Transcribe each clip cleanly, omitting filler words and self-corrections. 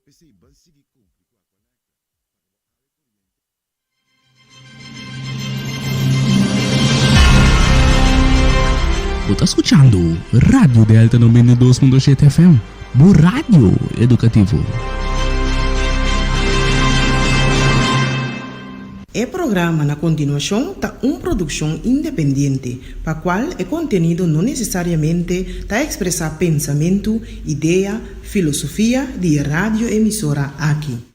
P'esei ban sigui kumpli ku Aqualectra, paga bo awa i koriente. Bo ta skuchando Radio Delta 92.7 FM, bo radio edukativo. E programa na kontinuashon ta un produkshon independiente, pa kual e kontenido no nesesariamente ta ekspresá pensamentu, idea, filosofia di e radioemisora aki.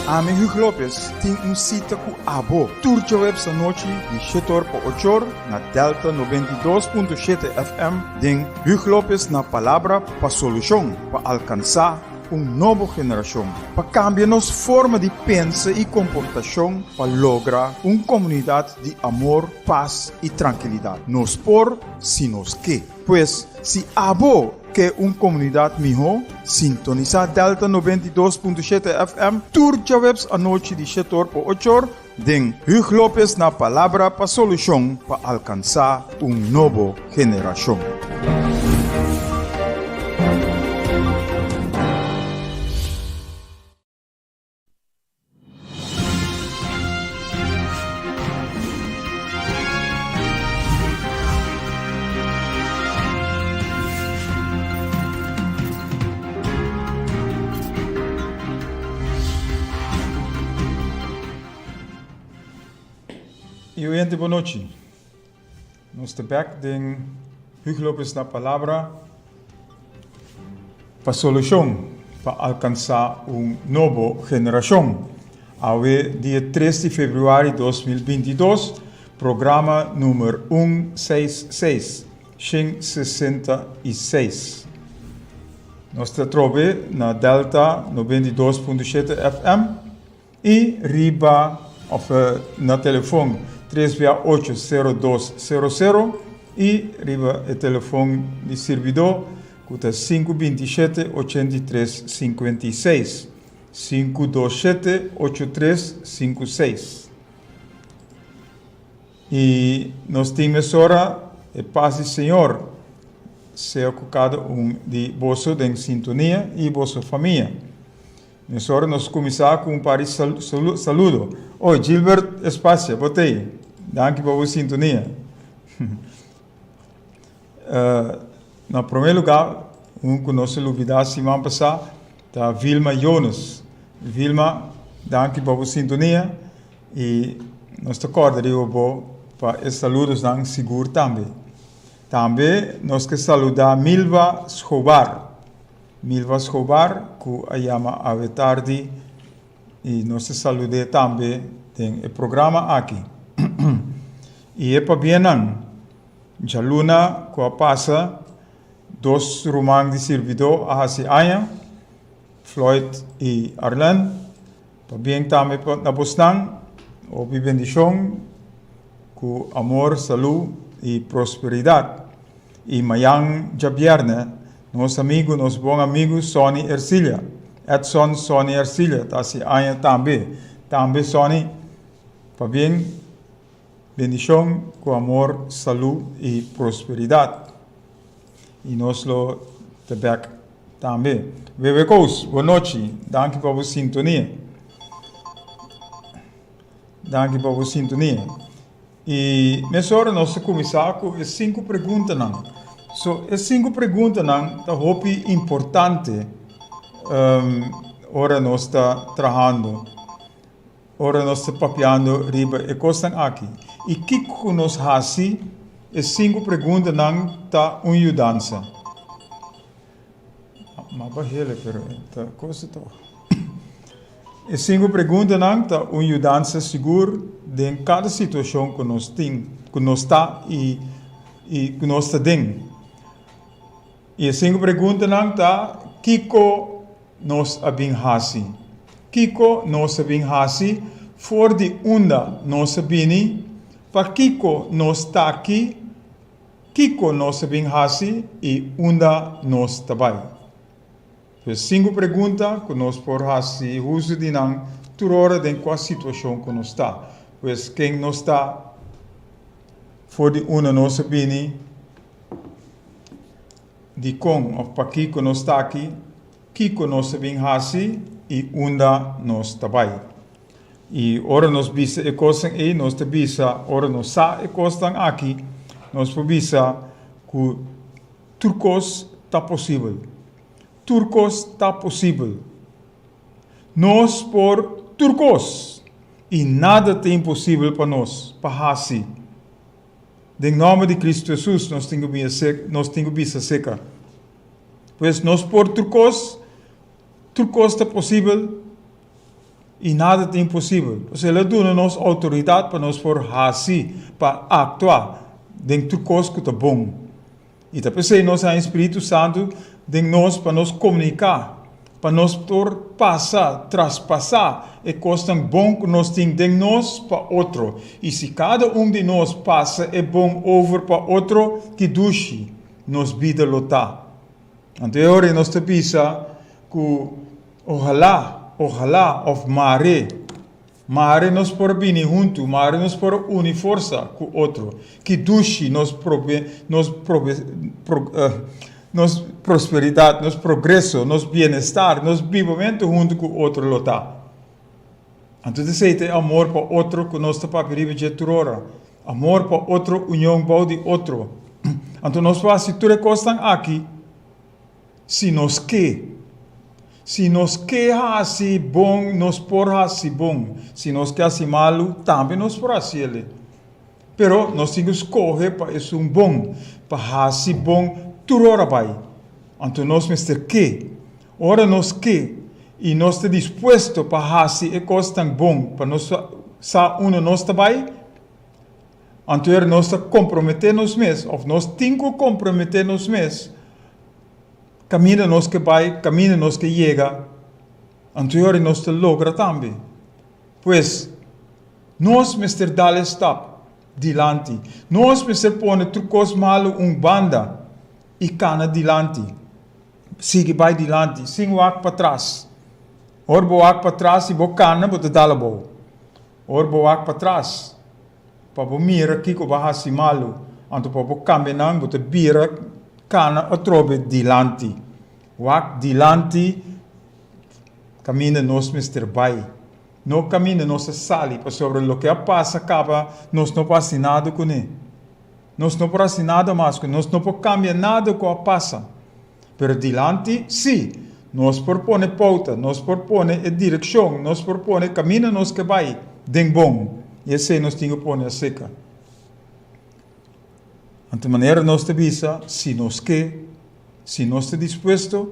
Ami Hugo Lopez tin un sita ku abo tur djaweps anochi di shete or pa ocho or na Delta 92.7 FM den Hugo Lopez na Palabra pa Solushon pa alkansá un nobo generashon pa kambia nos forma di pensa i komportashon pa logra un komunidat di amor, pas i trankilidat. Nos por si nos ke. Pues, si abo ke un komunidat mihó, sintonisá Delta 92.7 FM tur djaweps anochi di shetor pa ochor den Huug Lopez na Palabra pa Solushon pa alkansá un nobo generashon. Y oyente bon nochi. Nos ta bek den Hugo Lopez na Palabra pa solucion pa alcansa un nobo generacion. Awe dia 3 di februari 2022, programa numer un seis seis, shen sesenta i seis. Nos ta trobe na Delta 92.7 FM. I riba of na telefon tres bia ocho sero dos sero sero i riba e telefon di sirbidó ku ta sinku 27 83 56, sinku dos shete ocho tres sinku seis. I nos tin mesora e pas di Señor sea ku kada un di boso den sintonia i boso famia. Mesora nos kuminsá ku un par di saludo. Oi, Gilbert Espacia, bo t'ei? Danki pa bo sintonia. Na promé lugá, un ku nos a lubidá siman pasá ta Vilma Jones. Vilma, danki pa bo sintonia i nos ta kòrda riba bo pa e saludosnan sigur tambe. Tambe nos ke saludá Milva Schobar. Milva Schobar ku a yama awe tardi i nos ta salud'é tambe den e programa aki. I e pabianan, djaluna ku a pasa dos ruman di sirbidó a hasi aña, Floyd i Arlen. Pabien tambe na bosnan, hopi bendishon ku amor, salú i prosperidat. I mayan djabièrnè nos amigu, nos bon amigu Sonny Ercilia, Edson Sonny Ercilia ta hasi aña tambe. Tambe Sonny, pabien, bendishon ku amor, salú i prosperidat. I nos lo ta bèk tambe. Wewe Koos, bon nochi. Danki pa bo sintonia. Danki pa bo sintonia. I mesora nos ta kuminsá ku e sinku preguntanan. So, e sinku preguntanan ta hopi importante ora nos ta trahando, ora nos ta papiando riba e kosnan aki. I kiko ku nos hasi, e sinku preguntanan ta un yudansa. Ma bahele, pero ta cosa toch. E sinku preguntanan ta un yudansa sigur den kada situashon ku nos tin, ku nos ta i i ku nos ta den. I e sinku preguntanan ta, Kiko nos a bin hasi? Kiko nos a bin hasi? For di unda nos a bini? Pakiko nos ta aki? Kiko nos a bin hasi i unda nos ta bai? Pues sinku pregunta ku nos por hasi uso di nan tur ora den kua situashon ku nos ta. Pues ken nos ta, for di unda nos a bini? Dikon òf pakiko nos ta aki, kiko nos ta bin hasi i unda nos ta bai. I ora nos bisa e kosnan ei, nos ta bisa, ora nos sa e kosnan aki, nos por bisa ku tur kos ta posibel. Tur kos ta posibel. Nos por tur kos i nada ta imposibel pa nos pa hasi. Den nòmber di Kristu Hesus nos tin ku nos tin ku bisa seka. Pues nos por tur kos, tur kos ta posibel i nada ta imposibel. Pues El a duna nos outoridat pa nos por hasi, pa aktua den tur kos ku ta bon. I ta p'esei nos haña Spiritu Santu den nos pa nos komuniká, pa nos por pasa, traspasá e kosnan bon ku nos tin den nos pa otro. I si kada un di nos pasa e bon over pa otro, ki dushi nos bida lo ta! Anto e ora ei nos ta bisa ku ohalá, ohalá òf mare Mare nos por bini huntu, mare nos por uni forsa ku otro. Ki dushi nos nos nos prosperidat, nos progreso, nos bienestar, nos bibamentu huntu ku otro lo ta. Anto esei ta e amor pa otro ku nos ta papia riba dje tur ora. Amor pa otro, union bou di otro. Anto nos por hasi tur e kosnan aki. Si nos ke. Si nos ke hasi bon, nos por hasi bon. Si nos ke hasi malu, tambe nos por hasi el'e. Pero nos tin ku skohe pa esun bon, pa hasi bon tur ora bai. Anto nos mester ke. Ora nos ke i nos ta dispuesto pa hasi e kosnan bon pa nos sa unda nos ta bai, anto ora nos ta komprometé nos mes, òf nos tin ku komprometé nos mes, Kaminda nos ke bai, kaminda nos ke yega, anto yori nos ta logra tambe. Pues, nos mester dal e stap dilanti. Nos mester pone tur kos malu un banda i kana dilanti. Sigui bai dilanti, sin wak patras. Ora bo wak patras i bo kana, bo ta dal abou. Ora bo wak patras, pa bo mira kiko bo a hasi malu, anto pa bo kambia nan, bo ta bira kana atrobe dilanti. Wak dilanti kaminda nos mester bai, no kaminda nos a sali, pasobra loke a pasa kaba nos no por hasi nada kuné. Nos no por hasi nada mas kuné, nos no por kambia nada ku a pasa. Pero dilanti, sí, nos por pone pouta, nos por pone e direkshon, nos por pone kaminda nos ke bai den bon, i esei nos tin ku pone aseka. Anto manera nos ta bisa, si nos ke, si nos ta dispuesto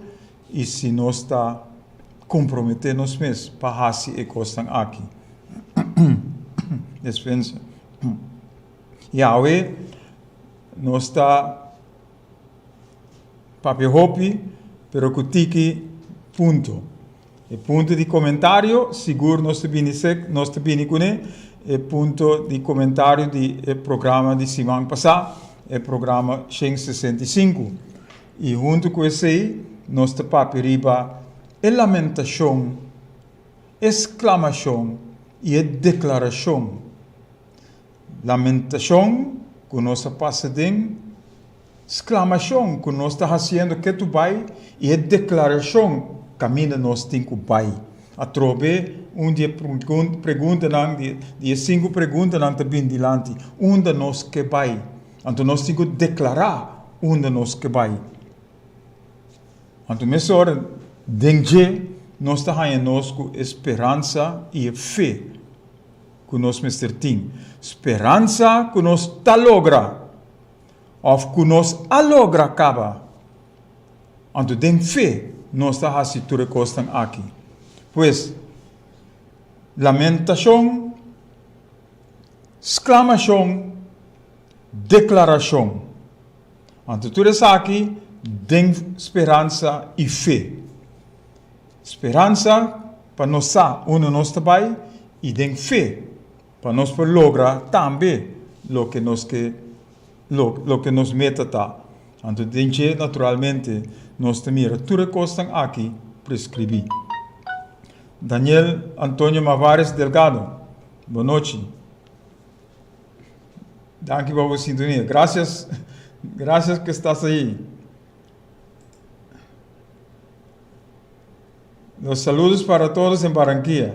i si nos ta komprometé nos mes pa hasi e kosnan aki. Despensa. Yahweh, nos ta. Papia hopi, pero ku tiki punto. E punto di komentario sigur nos ta bini sek, nos ta bini kuné, e punto di komentario di e programa di siman pasá, e programa 165. I huntu ku esei nos ta papia riba e lamentashon, e sklamashon i e deklarashon. Lamentashon ku nos a pasa den, sklamashon ku nos ta hasiendo ketu bai i e deklarashon kaminda nos tin ku bai. Atrobe un di e preguntanan di e sinku preguntanan ta bin dilanti, unda nos ke bai? Anto nos tin ku deklará unda nos ke bai. Anto mesora den dje nos ta haña nos ku e speransa i e fe. ku nos mester tin, speransa ku nos ta logra òf ku nos a logra kaba. Anto den fe nos ta hasi tur e kosnan aki. Pues, lamentashon, sklamashon, deklarashon. Anto tur esaki den speransa i fe. Speransa pa nos sa unda nos ta bai i den fe pa nos por logra tambe loke nos ke loke nos meta ta. Anto den dje naturalmente nos ta mira tur e kosnan aki preskribí. Daniel Antonio Mavares Delgado, bonochi. Danki pa bo sintonia. Gracias, gracias que estás ahí. Los saludos para todos en Barranquilla,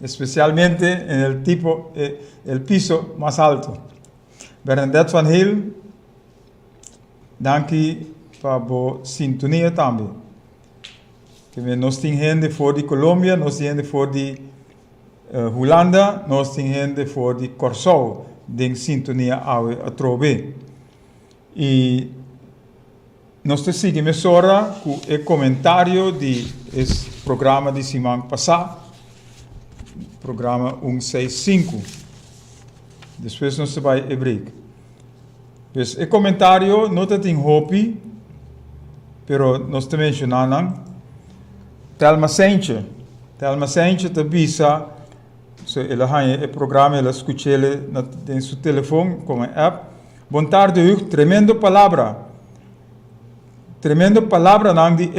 especialmente en el tipo, eh, el piso más alto. Bernadette van Heel, danki pa bo sintonia tambe. Ke nos tin hende for di Colombia, nos tin hende for di Hulanda, nos tin hende for di Kòrsou den sintonia awe atrobe. I nos ta sigui mesora ku e komentario di e programa di siman pasá, programa un seis sinku. Despues nos ta bai e break. Pues e komentario no ta tin hopi, pero nos ta menshoná nan. Thelma Seintje, Thelma Seintje ta bisa, so el a haña e programa, el a skuch'el na den su telefon komo app. Bon tarde Hug, tremendo palabra. Tremendo palabranan di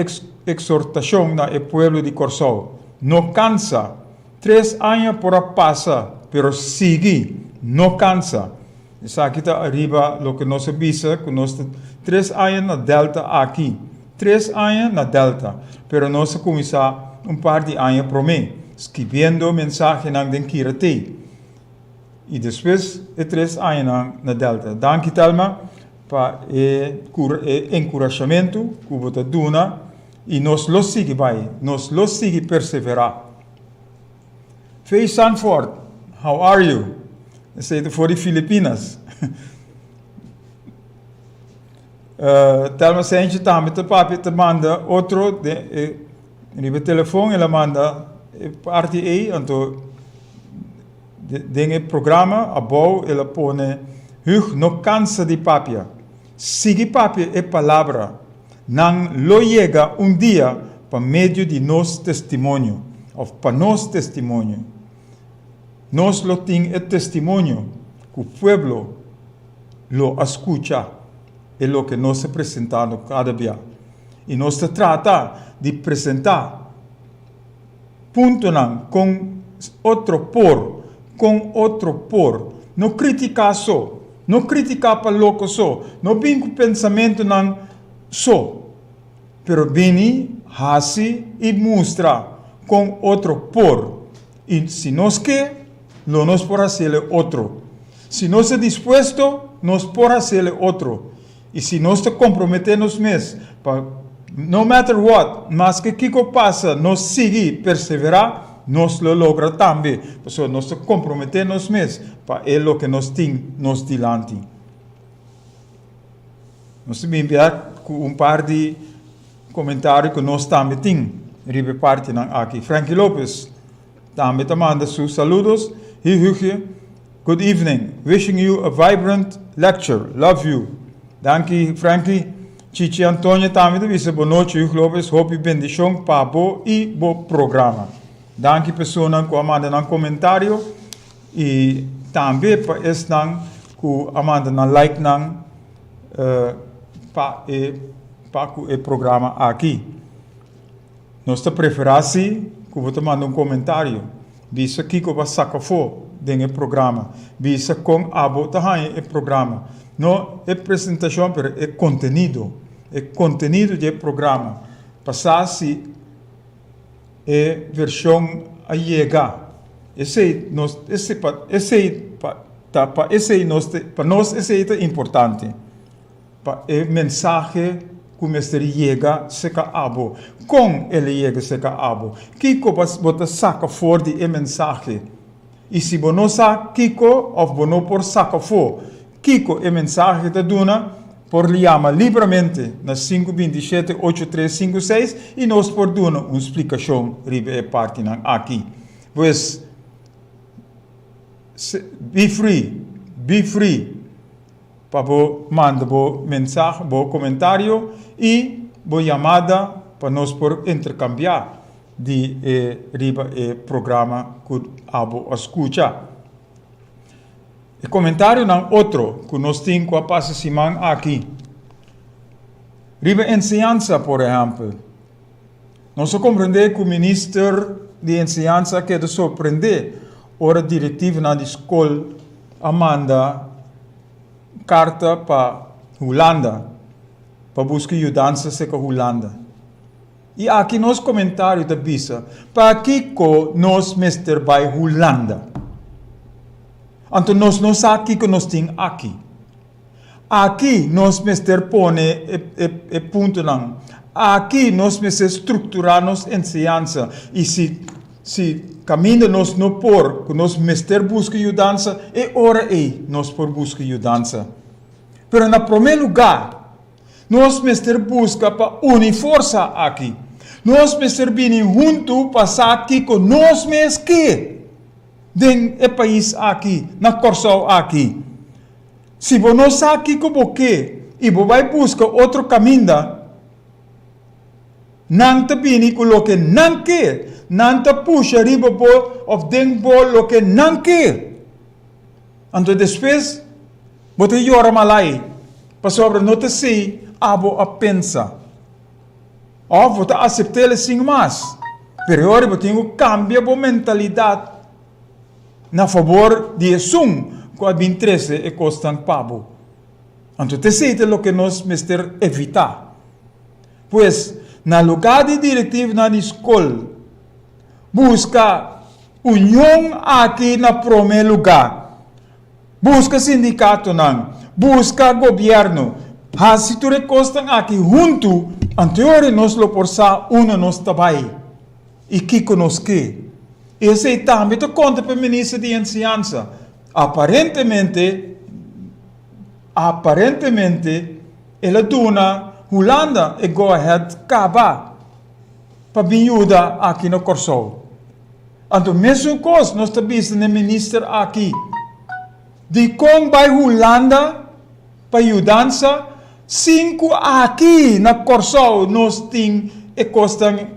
exhortacion na e pueblo di Corsou. No cansa. Tres aña por a pasa, pero sigui, no cansa. Esaki ta ariba loke nos a bisa cu nos ta tres aña na Delta aki. Tres aña na Delta, pero nos a cuminsa un par di aña prome, skibiendo mensahenan den Kiratey. Y despues e tres añanan na Delta. Danki Thelma pa e e encurashamento cu bo ta duna y nos lo sigui bay, nos lo sigui persevera. Faye Sanford, how are you? Esey ta for di Filipinas. Thelma Sentje tambe ta papia ta manda otro den e riba e telefon el a manda e parti ey anto Den e programa abou el a pone, Hug no cansa di papia. Sigui papia e palabra. Nan lo yega un dia pa medio di nos testimonio, of pa nos testimonio. Nos lo tin e testimonio cu pueblo lo a scucha e loke nos ta presentando cada bia. Y nos ta trata di presenta. Puntonan kon otro por, kon otro por. No kritiká so, no kritiká pa loko so, no bin ku pensamentunan so, pero bini hasi i mustra kon otro por. I si nos ke, lo nos por hasiel e otro. Si nos ta dispuesto, nos por hasiel e otro. I si nos ta komprometé nos mes pa no matter what, maske kiko pasa, nos sigui perseverá, nos lo logra tambe, pasobra nos ta komprometé nos mes pa e loke nos tin nos dilanti. Nos ta bin bia ku un par di komentario ku nos tambe tin riba e partinan aki. Frankie Lopez tambe ta manda su saludos. Hi Hugje, Good evening, wishing you a vibrant lecture, love you. Danki Frankie. Chichi Antonio tambe ta bisa bo nochi Hugh Lopez, hopi bendicion pa bo y bo programa. Danki personan cu a manda nan comentario y tambe pa esnan cu a manda nan like nan pa e pa cu e programa aki. Nos ta prefera si cu bo ta manda un comentario. Bisa kiko bo a saka afó den e programa. Bisa kon abo ta haña e programa. No e presentashon pero e kontenido. E kontenido di e programa. Pa sa si e vershon a yega. Esei nos esei pa esei pa ta pa esei nos ta pa nos esei ta importante. Pa e mensahe ku mester yega seka abo. Kon el a yega seka abo? Kiko bo ta saka for di e mensahe? I si bo no sa kiko òf bo no por saka afó kiko e mensahe ta duna, por yama libramente na sinku 27 8356 i nos por duna un splikashon riba e partinan aki. Pues, be free, be free. Pa bo manda bo mensahe, bo komentario i bo yamada pa nos por interkambiá di e riba e programa ku abo a skucha. E komentarionan otro ku nos tin ku a pasa siman aki riba enseñansa por ehèmpel. Nos a komprendé ku minister di enseñansa a keda sorprendé ora direktivonan di skol a manda karta pa Hulanda pa buska yudansa serka Hulanda. I aki nos komentario ta bisa, Pakiko nos mester bai Hulanda? Anto nos no sa kiko nos tin aki. Aki nos mester pone e puntonan. Aki nos mester strukturá nos enseñansa. I si si kaminda nos no por, ku nos mester buska yudansa, e ora ei nos por buska yudansa. Pero na promé lugá, nos mester buska pa uni forsa aki. Nos mester bini huntu pa sa kiko nos mes ke den e pais aki, na Kòrsou aki. Si bo no sa kiko bo ke i bo bai buska otro kaminda, nan ta bini ku loke nan ke, nan ta pusha riba bo òf den bo loke nan ke. Anto despues bo ta yora malai pasobra no ta esei abo a pensa. Òf bo ta asept'el sin mas. Pero e ora bo tin ku kambia bo mentalidat na fabor di esun ku a bin trese e kosnan pa bo. Anto ta esei ta loke nos mester evitá. Pues, na lugá di direktivnan di skol buska Union aki na prome luga. Buska sindikatonan, buska gobierno, hasi tur e kosnan aki huntu, anteori nos lo por sa unda nos ta bai i kiko nos ke. Esei tambe ta konta pa e minister di enseñansa. Aparentemente, aparentemente el a duna Hulanda e go ahead kaba pa bin yuda aki na Kòrsou. Anto mesun kos nos ta bisa n'e minister aki, dikon bai Hulanda pa yudansa sin ku aki na Kòrsou nos tin e kosnan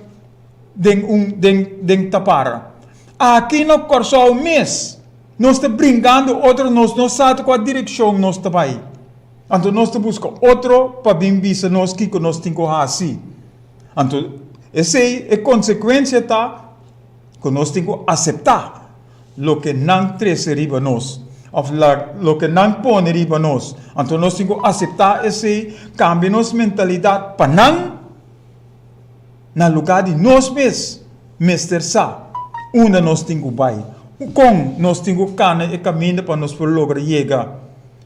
den un den den tapara. Aki na Kòrsou mes nos ta bringando otro nos no sa ta kua direkshon nos ta bai. Anto nos ta buska otro pa bin bisa nos kiko nos tin ku hasi. Anto esei e konsekuensia ta ku nos tin ku aseptá loke nan trese riba nos òf loke nan pone riba nos. Anto nos tin ku aseptá esei, kambia nos mentalidat pa nan na lugá di nos mes mester sa unda nos tin ku bai, kon nos tin ku kana e kaminda pa nos por logra yega.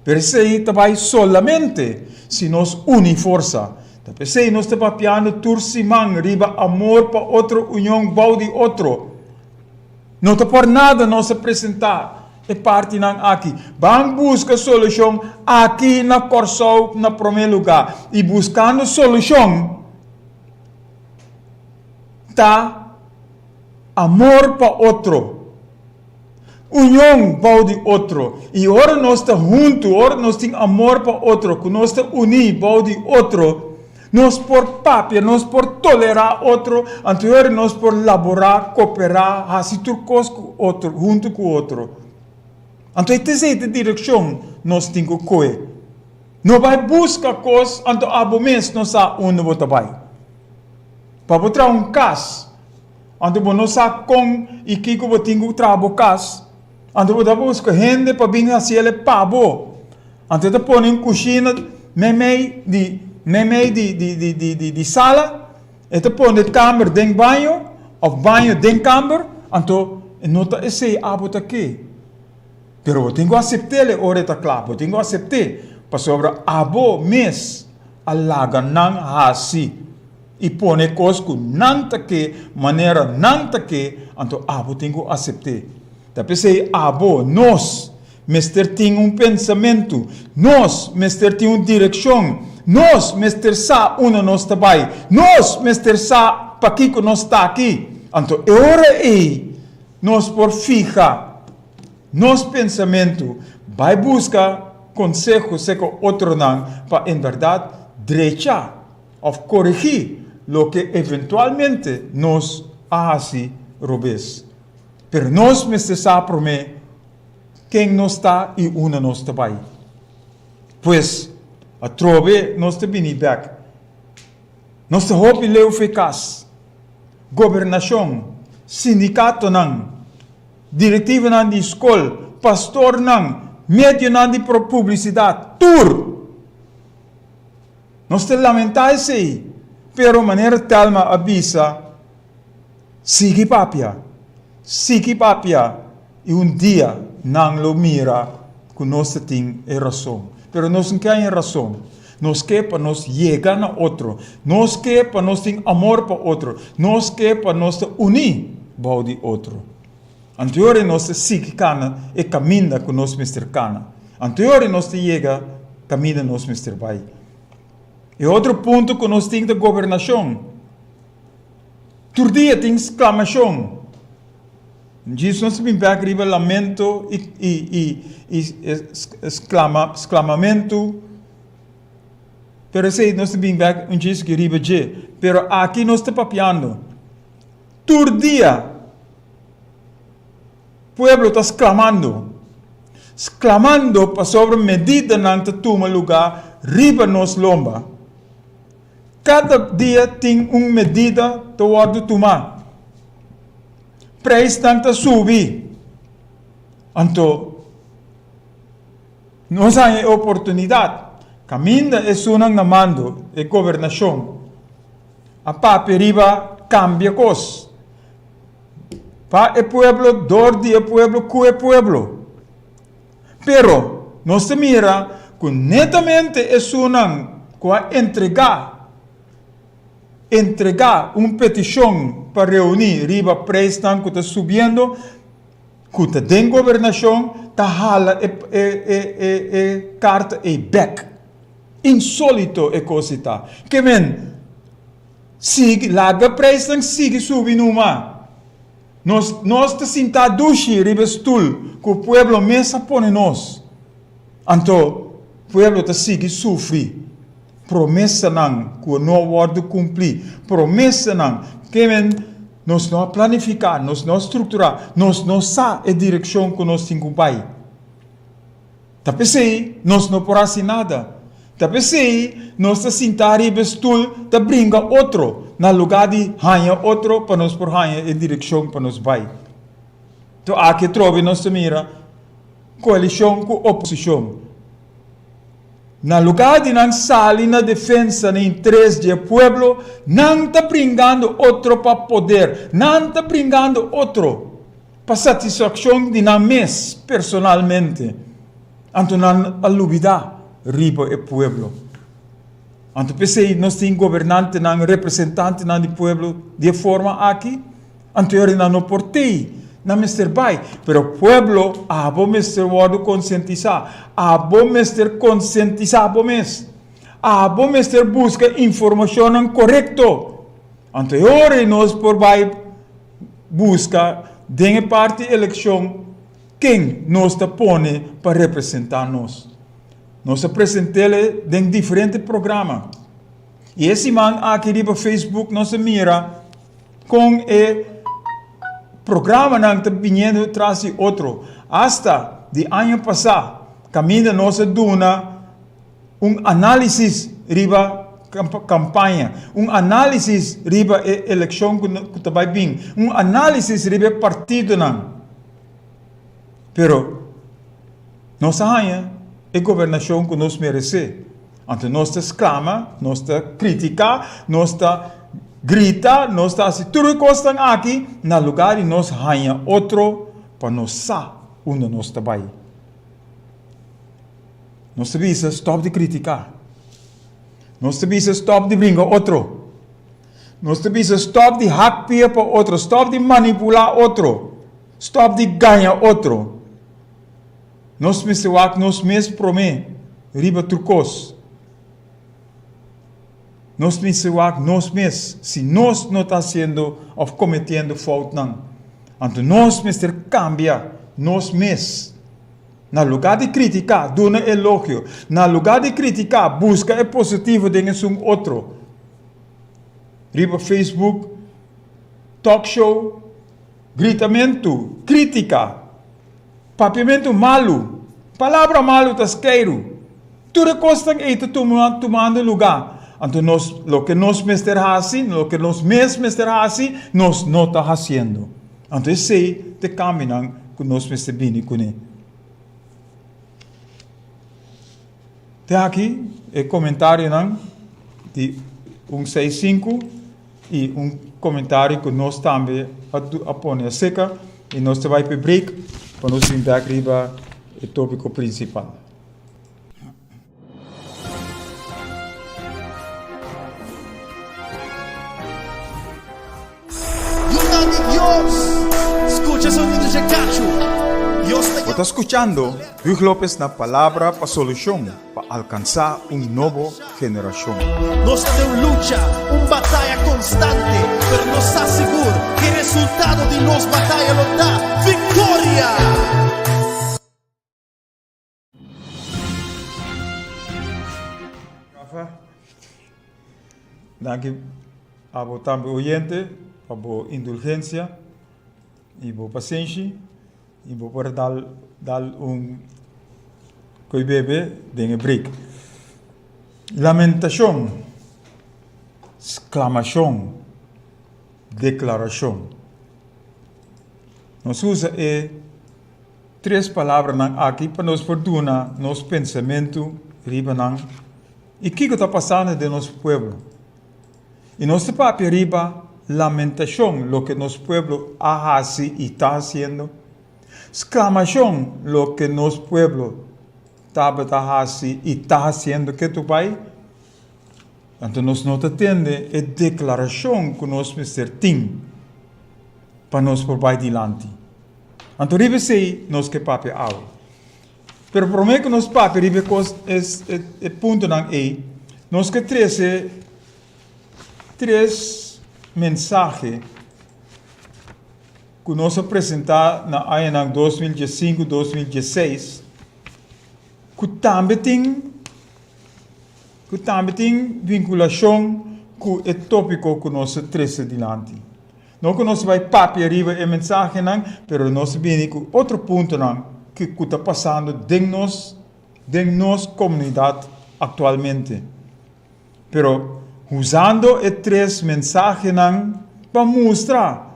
Pero esei ta bai solamente si nos uni forsa. Ta p'esei nos ta papiando tur siman riba amor pa otro, union bou di otro. No ta por nada nos a presentá e partinan aki. Ban buska solushon aki na Kòrsou na promé lugá. I buskando solushon ta amor pa otro. Union bou di otro. I ora nos ta huntu, ora nos tin amor pa otro, ku nos ta uní bou di otro, nos por papia, nos por tolerá otro, anto e ora nos por laborá, koperá, hasi tur kos ku otro, huntu ku otro. Anto e ta esei ta direkshon nos tin ku kohe. No bai buska kos, anto abo mes no sa unda bo ta bai. Pa bo traha un kas. Anto bo no sa kon i kiko bo tin ku traha bo kas. Anto bo ta buska hende pa bin hasi el pa bo. Anto e ta pone un kushina meimei di meimei di di di di di di sala. E ta pone kamber den baño òf baño den kamber. Anto no ta esei abo ta ke. Pero bo tin ku asept'el e ora e ta kla. Bo tin ku asept'é pasobra abo mes a laga nan hasi. I pone kos ku nan ta ke manera nan ta ke, anto abo tin ku asept'é. Ta p'esei abo, nos, mester tin un pensamentu, nos mester tin un direkshon, nos mester sa unda nos ta bai, nos mester sa pakiko nos ta aki. Anto e ora ei nos por fiha nos pensamentu, bai buska konseho serka otronan pa en bèrdat drecha. Òf koregí loke eventualmente nos a hasi robes. Pero nos mester sa promé ken nos ta i unda nos ta bai. Pues, atrobe nos ta bini bèk. Nos ta hopi leu for e kas. Gobernashon, sindikatonan, direktivonan di skol, pastornan, medionan di publisidat, tur! Nos ta lamentá esei. Pero manera Thelma a bisa, sigui papia, sigui papia i un dia nan lo mira ku nos ta tin e rason. Pero nos no ke haña rason. Nos ke pa nos yega na otro. Nos ke pa nos tin amor pa otro. Nos ke pa nos ta uní bou di otro. Anteori nos ta sigui kana e kaminda ku nos mester kana. Anteori nos ta yega kaminda nos mester bai. E otro punto ku nos tin ta gobernashon. Tur dia tin sklamashon. Djis nos ta bin bek riba lamento i i i i sklama sklamamentu. Pero esei nos ta bin bek un djis riba dje. Pero aki nos ta papiando. Tur dia pueblo ta sklamando. Sklamando pasobra medidanan ta tuma lugá riba nos lomba. Kada dia tin un medida ta wòrdu tumá. Preisnan ta subi. Anto nos haña e oportunidat kaminda esunnan na mando, e gobernashon, a papia riba kambia kos pa e pueblo, dor di e pueblo, ku e pueblo. Pero nos ta mira ku netamente esunnan ku a entregá entregá un petishon pa reuní riba preisnan ku ta subiendo, ku ta den gobernashon, ta hala e e e e e karta ei bèk. Insólito e kos ei ta. Ke men sigui laga preisnan sigui subi numa. Nos nos ta sintá dushi riba e stul ku pueblo mes a pone nos. Anto pueblo ta sigui sufri promesanan ku no a wòrdu kumplí, promesanan ke men nos no a planifiká, nos no a strukturá, nos no sa e direkshon ku nos tin ku bai. Ta p'esei nos no por hasi nada. Ta p'esei nos ta sintá riba e stul ta bringa otro na lugá di haña otro pa nos por haña e direkshon pa nos bai. To aki atrobe nos ta mira koalishon ku oposishon. Na lugá di nan sali na defensa na interes di e pueblo, nan ta bringando otro pa poder, nan ta bringando otro. Pa satisfakshon di nan mes personalmente, anto nan a lubidá riba e pueblo. Anto p'esei nos tin gobernantenan, representantenan di pueblo di e forma aki, anto e ora nan no por tei, nan mester bai. Pero pueblo, abo mester wòrdu konsientisá, abo mester konsientisá bo mes, abo mester buska informashonnan korekto. Anto e ora ei nos por bai Buska den e parti elekshon ken nos ta pone pa representá nos. Nos a present'el den diferente programa. I e siman aki riba Facebook nos a mira kon e programanan ta biniendo tras di otro. Asta di aña pasá kaminda nos a duna Un análisis riba kampaña, un análisis riba e elekshon ku ta bai bin, un análisis riba e partidonan. Pero nos a haña e gobernashon ku nos meresé. Anto nos ta sklama, nos ta kritiká, nos ta grita, nos ta hasi tur e kosnan aki na lugá di nos haña otro pa nos sa unda nos ta bai. Nos ta bisa stòp di kritiká. Nos ta bisa stòp di bringa otro. Nos ta bisa stòp di hak pia pa otro, stòp di manipulá otro, stòp di gaña otro. Nos mester wak nos mes promé riba tur kos. Nos mester wak nos mes si nos no ta hasiendo òf kometiendo foutnan. Anto nos mester kambia nos mes. Na lugá di kritiká, duna elogio. Na lugá di kritiká, buska e positivo den esun otro. Riba Facebook, talk show, gritamentu, krítika, papiamentu malu, palabra malu ta skeiru. Tur e kosnan ei ta tumando lugá. Anto nos, loke nos mester hasi, loke nos mes mester hasi, nos no ta hasiendo. Anto esei ta e kambionan ku nos mester bini kuné. Te aki e komentarionan di. 165 i un komentario ku nos tambe a pone aseka i nos ta bai pa e break pa nos bin bek riba e topiko prinsipal. Yunan di Dios, scucha sonido dje cachu. Dios ta Bo ta skuchando Huug Lopez na Palabra pa Solushon pa alkansá un nobo generashon. Nos ta den un lucha, un bataya constante, pero nos sa sigur cu e resultado di nos bataya lo ta victoria! Rafa, danki abo tambe oyente pa bo indulgencia y bo pasenshi y bo por dal dal un koe bebe den e break. Lamentacion, sclamacion, declaracion. Nos usa e Tres palabranan aki pa nos por duna nos pensamentu riba nan i kiko ta pasando den nos pueblo. I nos ta papia riba lamentashon, loke nos pueblo a hasi i ta hasiendo, sklamashon, loke nos pueblo tabata hasi i ta hasiendo ketu bai. Anto nos no ta tende e deklarashon ku nos mester tin pa nos por bai dilanti. Anto riba esei nos ke papia awe. Pero promé ku nos papia riba e kos e puntonan ei, nos ke trese tres mensahe ku nos a presentá na añanan 2015, 2016, ku tambe tin ku tambe tin vinkulashon ku e tópiko ku nos a trese dilanti. No ku nos bai papia riba e mensahenan, pero nos bini ku otro puntonan ku ku ta pasando den nos den nos komunidat aktualmente. Pero usando e tres mensahenan pa mustra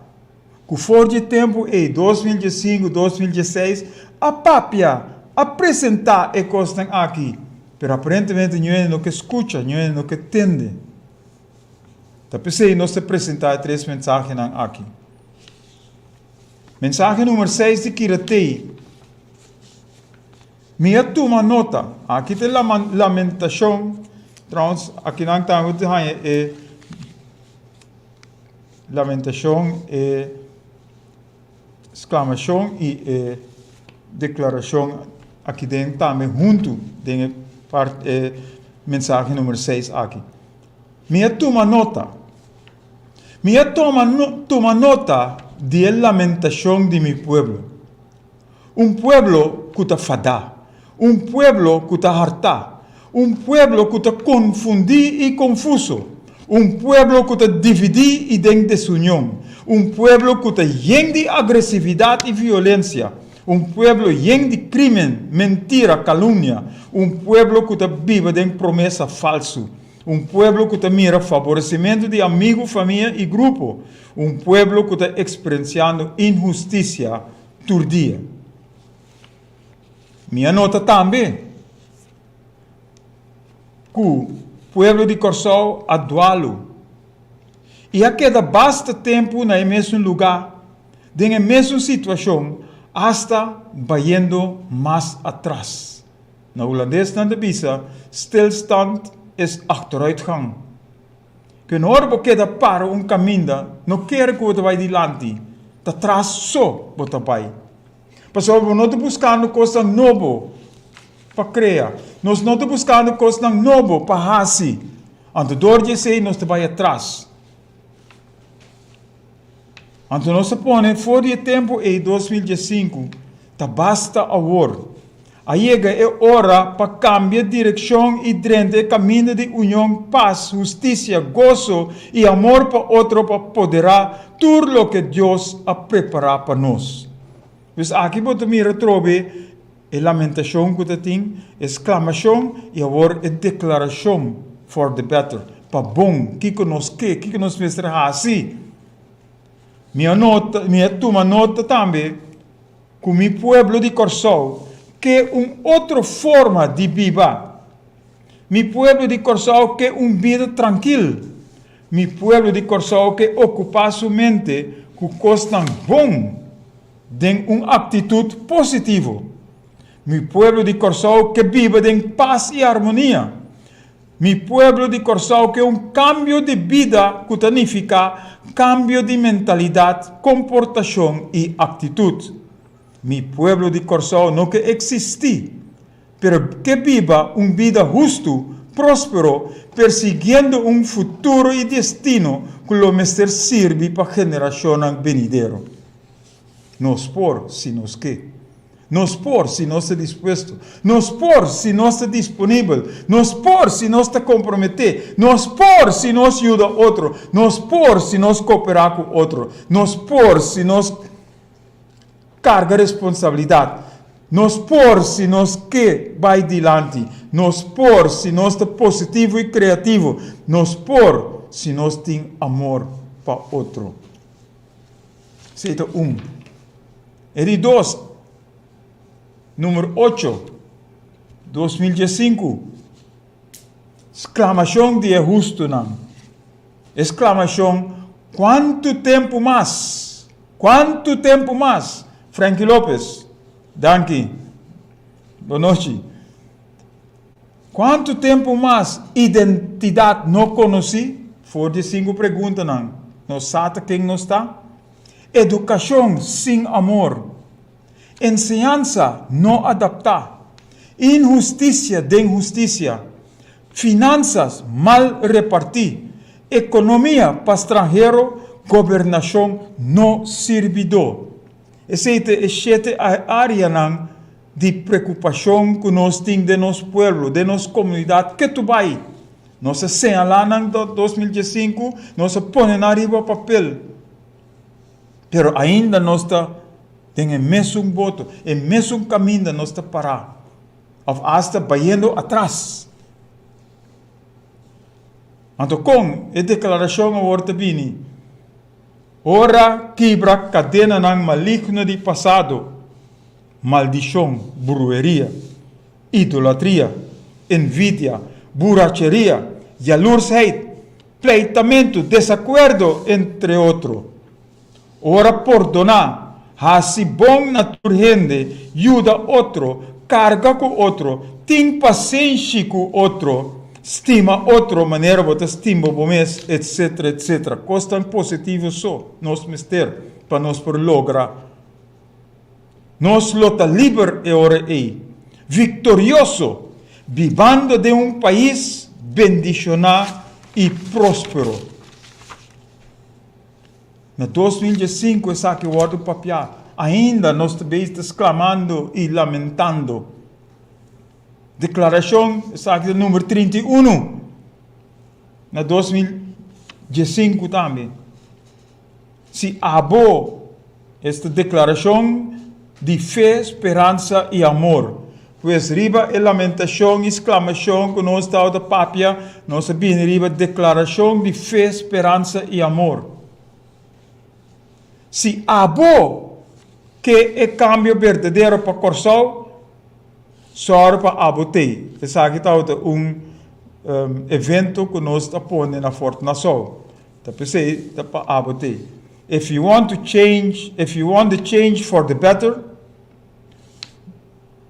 ku for di e tempu ei, 2015, 2016, a papia, a presentá e kosnan aki, pero aparentemente niun hende no ke skucha, niun hende no ke tende. Ta p'esei nos ta presentá e tres mensahenan aki. Mensahe numero seis di Kiratei. Mi a tuma nota. Aki ta e lamentashon. Trouwens, akinan tambe ta haña e lamentashon, e sklamashon i e deklarashon aki den tambe huntu den e part e mensahe numero seis aki. Mi a tuma nota. Mi a toma tuma nota di e lamentashon di mi pueblo. Un pueblo ku ta fadá, un pueblo ku ta hartá, un pueblo ku ta konfundí i konfuso, un pueblo ku ta dividí i den desunion, un pueblo ku ta yen di agresividat i violensia, un pueblo yen di krímen, mentira, kalumnia, un pueblo ku ta biba den promesa falsu, un pueblo ku ta mira faboresimentu di amigu, famia i grupo, un pueblo ku ta eksperensiando inhustisia tur dia. Mi a nota tambe ku pueblo di Kòrsou a dualu i a keda basta tempu na e mesun lugá, den e mesun situashon, asta bayendo mas atras. Na hulandes nan ta bisa, Stilstand is achteruitgang. Ken ora bo keda para un kaminda, no kere ku bo ta bai dilanti, ta tras so bo ta bai. Pasobra bo no ta buskando kosnan nobo pa krea, nos no ta buskando kosnan nobo pa hasi, anto dor di esei nos ta bai atras. Anto nos a pone for di e tempu ei, 2015, ta basta awor. A yega e ora pa kambia direkshon i drenta e kaminda di union, pas, hustisia, goso i amor pa otro pa poderá tur loke Dios a prepará pa nos. Pues aki bo ta mira atrobe e lamentashon ku ta tin, e sklamashon i awor e deklarashon for the better, pa bon, kiko nos ke, kiko nos mester hasi. Mi a nota, mi a tuma nota tambe ku mi pueblo di Kòrsou ke un otro forma di biba. Mi pueblo di Kòrsou ke un bida trankil. Mi pueblo di Kòrsou ke okupá su mente ku kosnan bon den un aktitut positivo. Mi pueblo di Kòrsou ke biba den pas i armonia. Mi pueblo di Kòrsou ke un kambio di bida ku ta nifiká kambio di mentalidat, komportashon i aktitut. Mi pueblo di Kòrsou no ke eksistí, pero ke biba un bida hustu, próspero, persiguiendo un futuro i destino ku lo mester sirbi pa generashonnan benidero. Nos por si nos ke. Nos por si nos ta dispuesto. Nos por si nos ta disponibel. Nos por si nos ta komprometé. Nos por si nos yuda otro. Nos por si nos kooperá ku otro. Nos por si nos karga responsabilidat. Nos por si nos ke bai dilanti. Nos por si nos ta positivo i kreativo. Nos por si nos tin amor pa otro. Esei ta un. E di dos, numero ocho, 2015, Sklamashon di e hustunan. E sklamashon, Kuantu tempu mas? Kuantu tempu mas? Frankie Lopez, danki. Bonochi. Kuantu tempu mas identidat no konosí? For di e sinku preguntanan, nos sa ta ken nos ta? Edukashon sin amor, enseñansa no adaptá, inhustisia den hustisia, finansas mal repartí, ekonomia pa stranhero, gobernashon no sirbidó. Esei ta e shete áreanan di preokupashon ku nos tin den nos pueblo, den nos komunidat ketu bai. Nos a señalá nan 2015, nos a pone nan riba papel. Pero ainda nos ta den e mesun boto, e mesun kaminda nos ta pará, òf asta bayendo atras. Anto kon e deklarashon awor ta bini? Ora kibra kadenanan maligno di pasado, maldishon, brueria, idolatria, envidia, buracheria, yalursheid, pleitamentu, desakuerdo, entre otro. Ora pordoná, hasi bon na tur hende, yuda otro, karga ku otro, tin pasenshi ku otro, stima otro manera bo ta stima bo mes, etcetera, etcetera. Kosnan positivo so nos mester pa nos por logra. Nos lo ta liber e ora ei, viktorioso, bibando den un pais bendishoná i próspero. Na 2015 esaki wòrdu papiá. Ainda nos ta bezig ta sklamando i lamentando. Deklarashon, esaki ta number 31 na 2015 tambe. Si abo, esta deklarashon di fe, speransa i amor. Pues riba e lamentashon i sklamashon ku nos tabata papia, nos a bini riba deklarashon di fe, speransa i amor. Si abo ke e kambio berdadero pa Kòrsou, sòru pa abo t'ei. Esaki tabata un evento ku nos ta pone na Fort Nassau. Ta p'esei ta pa abo t'ei. If you want to change, if you want the change for the better,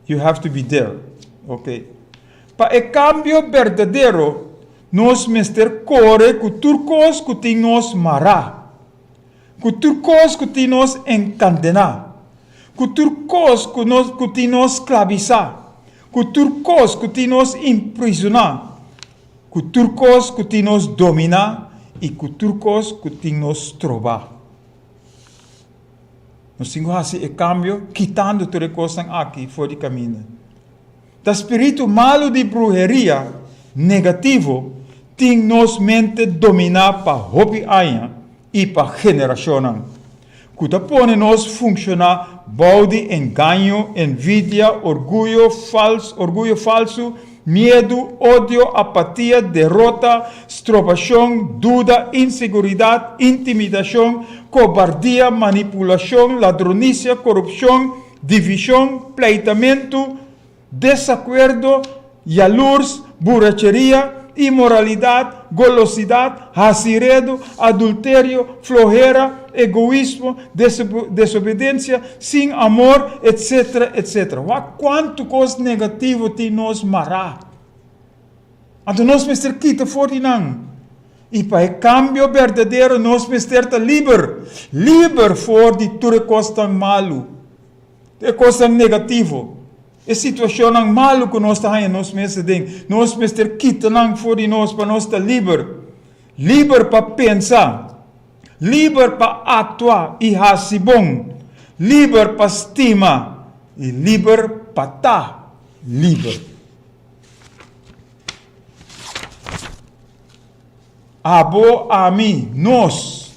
you have to be there. Ok. Pa e kambio berdadero, nos mester kore ku tur kos ku tin nos mará, ku tur kos ku tin nos enkandená, ku tur kos ku nos ku tin nos sklabisá, ku tur kos ku tin nos imprisoná, Ku tur kos ku tin nos dominá i ku tur kos ku tin nos strobá. Nos tin ku hasi e kambio kitando tur e kosnan aki for di kaminda. Ta spiritu malu di bruheria negativo tin nos mente dominá pa hopi aña i pa generashonnan, ku ta pone nos funshoná bou di engaño, envidia, orguyo fals, orguyo falsu, miedu, odio, apatia, derota, strobashon, duda, inseguridat, intimidashon, kobardia, manipulashon, ladronisia, korupshon, divishon, pleitamentu, desakuerdo, yalurs, buracheria. inmoralidat, golosidat, hasi redu, adulterio, flohera, egoismo, desobedensia, sin amor, etsetera, etsetera. Wak kuantu kos negativo tin nos mará. Anto nos mester kita for di nan. I pa e kambio berdadero nos mester ta liber, liber for di tur e kosnan malu, e kosnan negativo, e situashonnan malu ku nos ta haña nos mes aden. Nos mester kita nan for di nos pa nos ta liber, liber pa pensa, liber pa aktua i hasi bon, liber pa stima i liber pa ta liber. Abo, ami, nos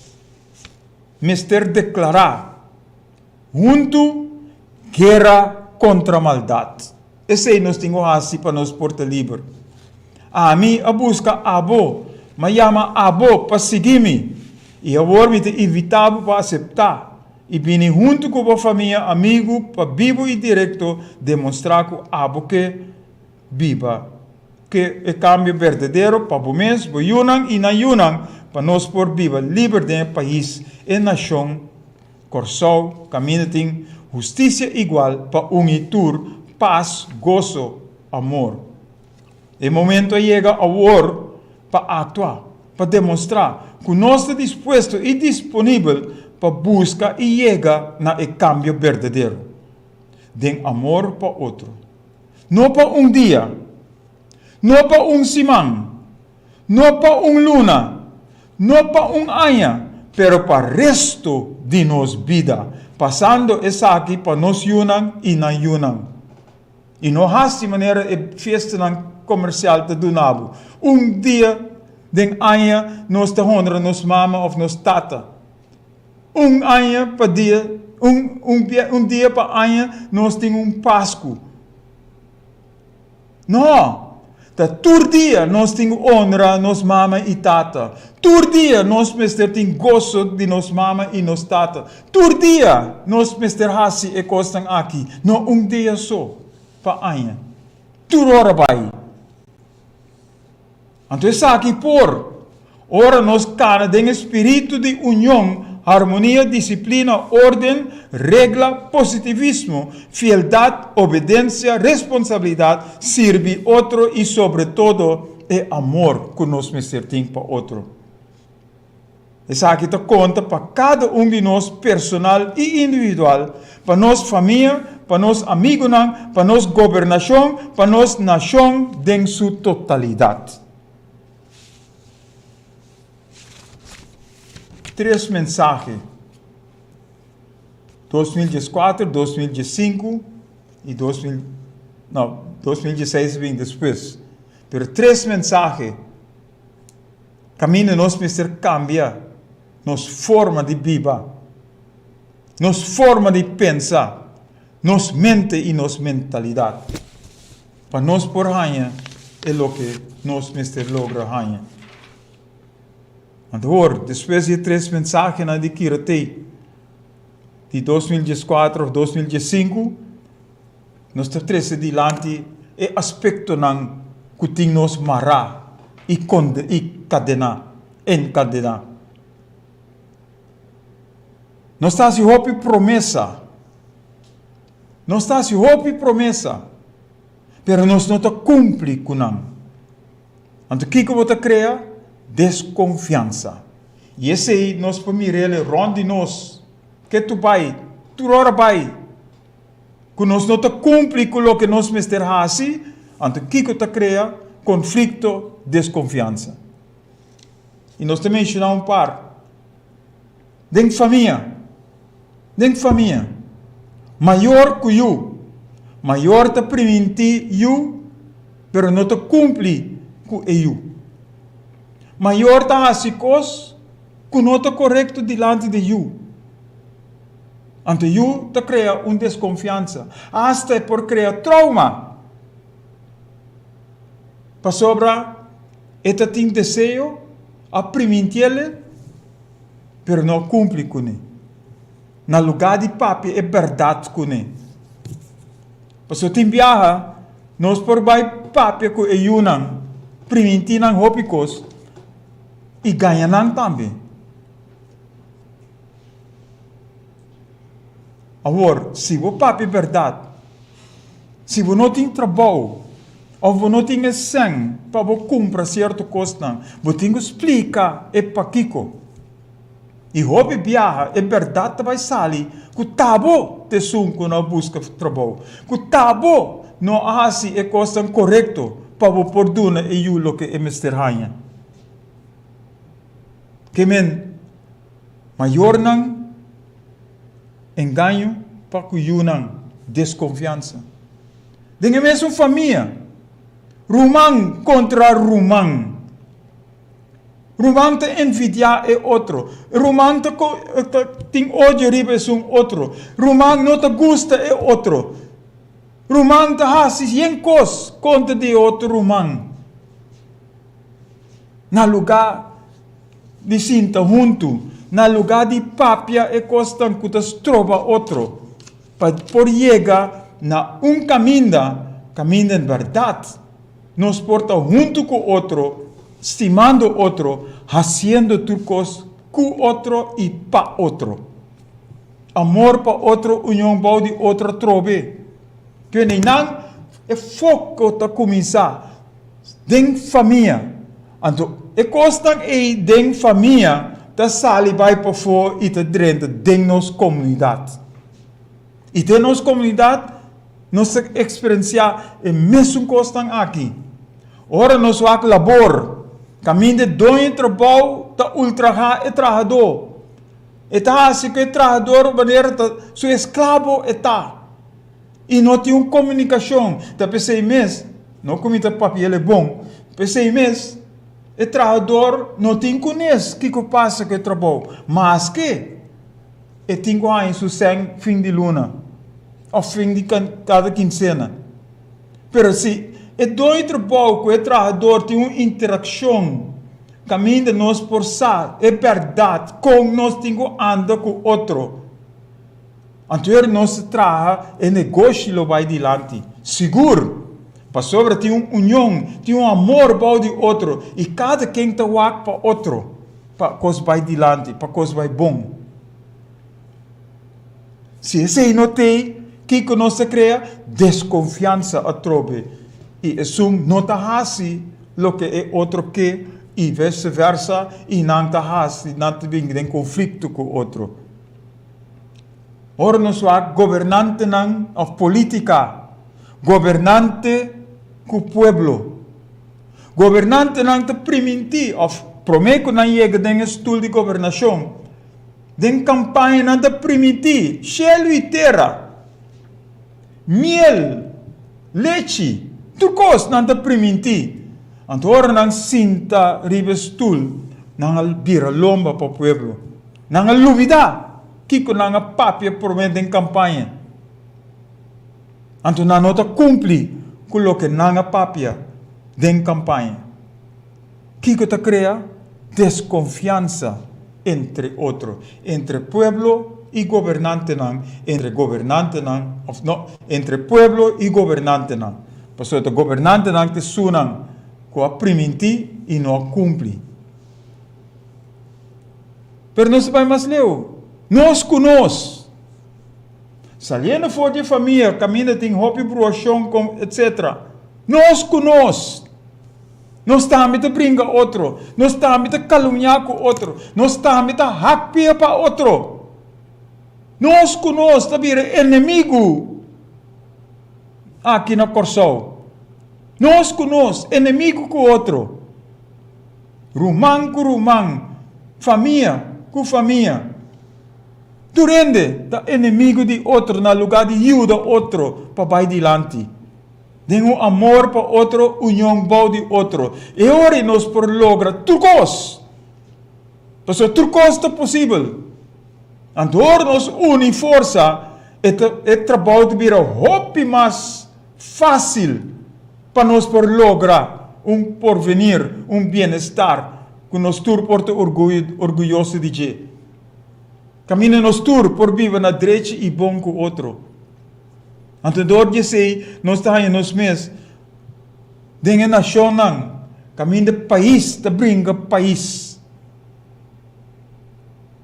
mester deklará huntu guera kontra maldat. Esei nos tin ku hasi pa nos por ta liber. Ami a buska abo, m'a yama abo pa sigui mi, i awor mi ta invitá bo pa aseptá i bini huntu ku bo famia, amigu, pa bibu i direkto demostrá ku abo ke biba ke e kambio berdadero pa bo mes, bo yunan i nan yunan, pa nos por biba liber den e pais, e nashon Kòrsou, kaminda tin hustisia igual pa un i tur, pas, goso, amor. E momento a yega awor pa aktua, pa demostrá ku nos ta dispuesto i disponibel pa buska i yega na e kambio berdadero, den amor pa otro. No pa un dia, no pa un siman, no pa un luna, no pa un aña, pero pa resto di nos bida, pasando esaki pa nos yunan i nan yunan. I no hasi manera e fiestanan komersial ta duna bo. Un dia den aña nos ta honra nos mama òf nos tata. Un aña pa dia, un, un, un dia pa aña nos tin un Pasku. No! Ta tur dia nos tin ku honra nos mama i tata. Tur dia nos mester tin goso di nos mama i nos tata. Tur dia nos mester hasi e kosnan aki, no un dia so pa aña. Tur ora bai. Anto esaki por, ora nos kana den e spiritu di union, harmonia, disiplina, orden, regla, positivismo, fieldat, obedensia, responsabilidat, sirbi otro i sobre todo e amor ku nos mester tin pa otro. Esaki ta konta pa kada un di nos personal i individual, pa nos famia, pa nos amigunan, pa nos gobernashon, pa nos nashon den su totalidat. Tres mensahe, 2014, 2015 i 2000, no, 2016 a bin despues. Pero tres mensahe. Kaminda nos mester kambia nos forma di biba, nos forma di pensa, nos mente i nos mentalidat pa nos por haña e loke nos mester logra haña. Anto hor, despues di e tres mensahenan di Kiratei di 2014 of 2015, Nos ta trese dilanti e aspektonan ku tin nos mará i i kadená, enkadená. Nos ta hasi hopi promesa. Nos ta hasi hopi promesa, pero nos no ta kumpli ku nan. Anto kiko bo ta krea? Deskonfiansa. I esei nos por mir'el rònt di nos. Ke tu bai, tur ora bai. Ku nos no ta kumpli ku loke nos mester hasi, anto kiko ta krea konflikto, deskonfiansa. I nos ta menshoná un par. Den famia, den famia, mayor ku yu, mayor ta primintí yu, pero no ta kumpli ku e yu. Mayor ta hasi kos ku no ta korekto dilanti di yu. Anto yu ta krea un deskonfiansa. Asta e por krea trouma. Pasobra e ta tin deseo, a primintiele, pero no a kumpli kuné. Na lugá di papia e bèrdat kuné. Pasobra tin biaha nos por bai papia ku e yunan. Primintí nan hopi kos i gaña nan tambe. Awor, si bo papia bèrdat, si bo no tin trabou òf bo no tin e sèn pa bo kumpra sierto kosnan, bo tin ku splika e pakiko. I hopi biaha e bèrdat ta bai sali ku ta bo ta esun ku no a buska trabou, ku ta bo no a hasi e kosnan korekto pa bo por duna e yu loke e mester haña. Ke men mayornan engaño pa ku yunan, deskonfiansa. Den e mesun famia, ruman kontra ruman. Ruman ta envidiá e otro. Ruman ta tin odio riba esun otro. Ruman no ta gusta e otro. Ruman ta hasi yen kos kontra di e otro ruman. Na lugá di sinta huntu, na lugá di papia e kosnan ku ta stroba otro, pa por yega na un kaminda, kaminda en bèrdat. Nos por ta huntu ku otro, stimando otro, hasiendo tur kos ku otro i pa otro. Amor pa otro, union bou di otro atrobe. Kweneinan e foko ta kuminsá den famia. Anto e kosnan ei den famia ta sali bai pafó i ta drenta den nos komunidat. I den nos komunidat nos ta eksperensiá e mesun kosnan aki. Ora nos wak labor, kaminda e doño di trabou ta ultrahá e trahadó. E ta hasi ku e trahador manera ta su esklabo e ta. I no tin un komunikashon. Ta p'esei mes, no ku mi ta papia el e bon, p'esei mes e trahador no tin kunes kiko pasa ku e trabou. Maske e tin ku haña su sèn fin di luna òf fin di kada kinsena. Pero si e doño di trabou ku e trahador tin un interakshon kaminda nos por sa e bèrdat kon nos tin ku anda ku otro, anto ora nos ta traha e negoshi lo bai dilanti. Sigur! Pasobra tin un union, tin un amor bou di otro i kada ken ta wak pa otro. Pa kos bai dilanti, pa kos bai bon. Si esei no t'ei, kiko nos ta krea? Deskonfiansa atrobe. I esun no ta hasi loke e otro ke i viseversa i nan ta hasi, nan ta bin den konflikto ku otro. Ora nos wak gobernantenan òf polítika, gobernante ku pueblo. Gobernantenan ta primintí òf promé ku nan yega den e stul di gobernashon, den kampaña nan ta primintí shelu i tera, miel, lechi, tur kos nan ta primintí. Anto ora nan sinta riba e stul, nan a bira lomba pa pueblo. Nan a lubidá kiko nan a papia promé den kampaña. Anto nan no ta kumpli ku loke nan a papia den kampaña. Kiko ta krea deskonfiansa entre otro, entre pueblo i gobernantenan, entre gobernantenan, òf no, entre pueblo i gobernantenan. Pasobra ta gobernantenan ta esunnan ku a primintí i no a kumpli. Pero nos ta bai mas leu, nos ku nos. Saliendo for di e famia kaminda tin hopi bruashon kon etc. Nos ku nos! Nos tambe ta bringa otro, nos tambe ta kalumniá ku otro, nos tambe ta hak pia pa otro. Nos ku nos ta bira enemigu aki na Kòrsou. Nos ku nos, enemigu ku otro. Ruman ku ruman, famia ku famia. Tur hende ta enemigu di otro na lugá di yuda otro pa bai dilanti. Den un amor pa otro, union bou di otro. E ora ei nos por logra tur kos. Pasobra tur kos ta posibel. Anto ora nos uni forsa, e ta e trabou ta bira hopi mas fásil pa nos por logra un porvenir, un bienestar ku nos tur por ta orguyoso di dje. Kaminda nos tur por biba na drechi i bon ku otro. Anto dor di esei nos ta haña nos mes den e nashonnan. Kaminda pais ta bringa pais.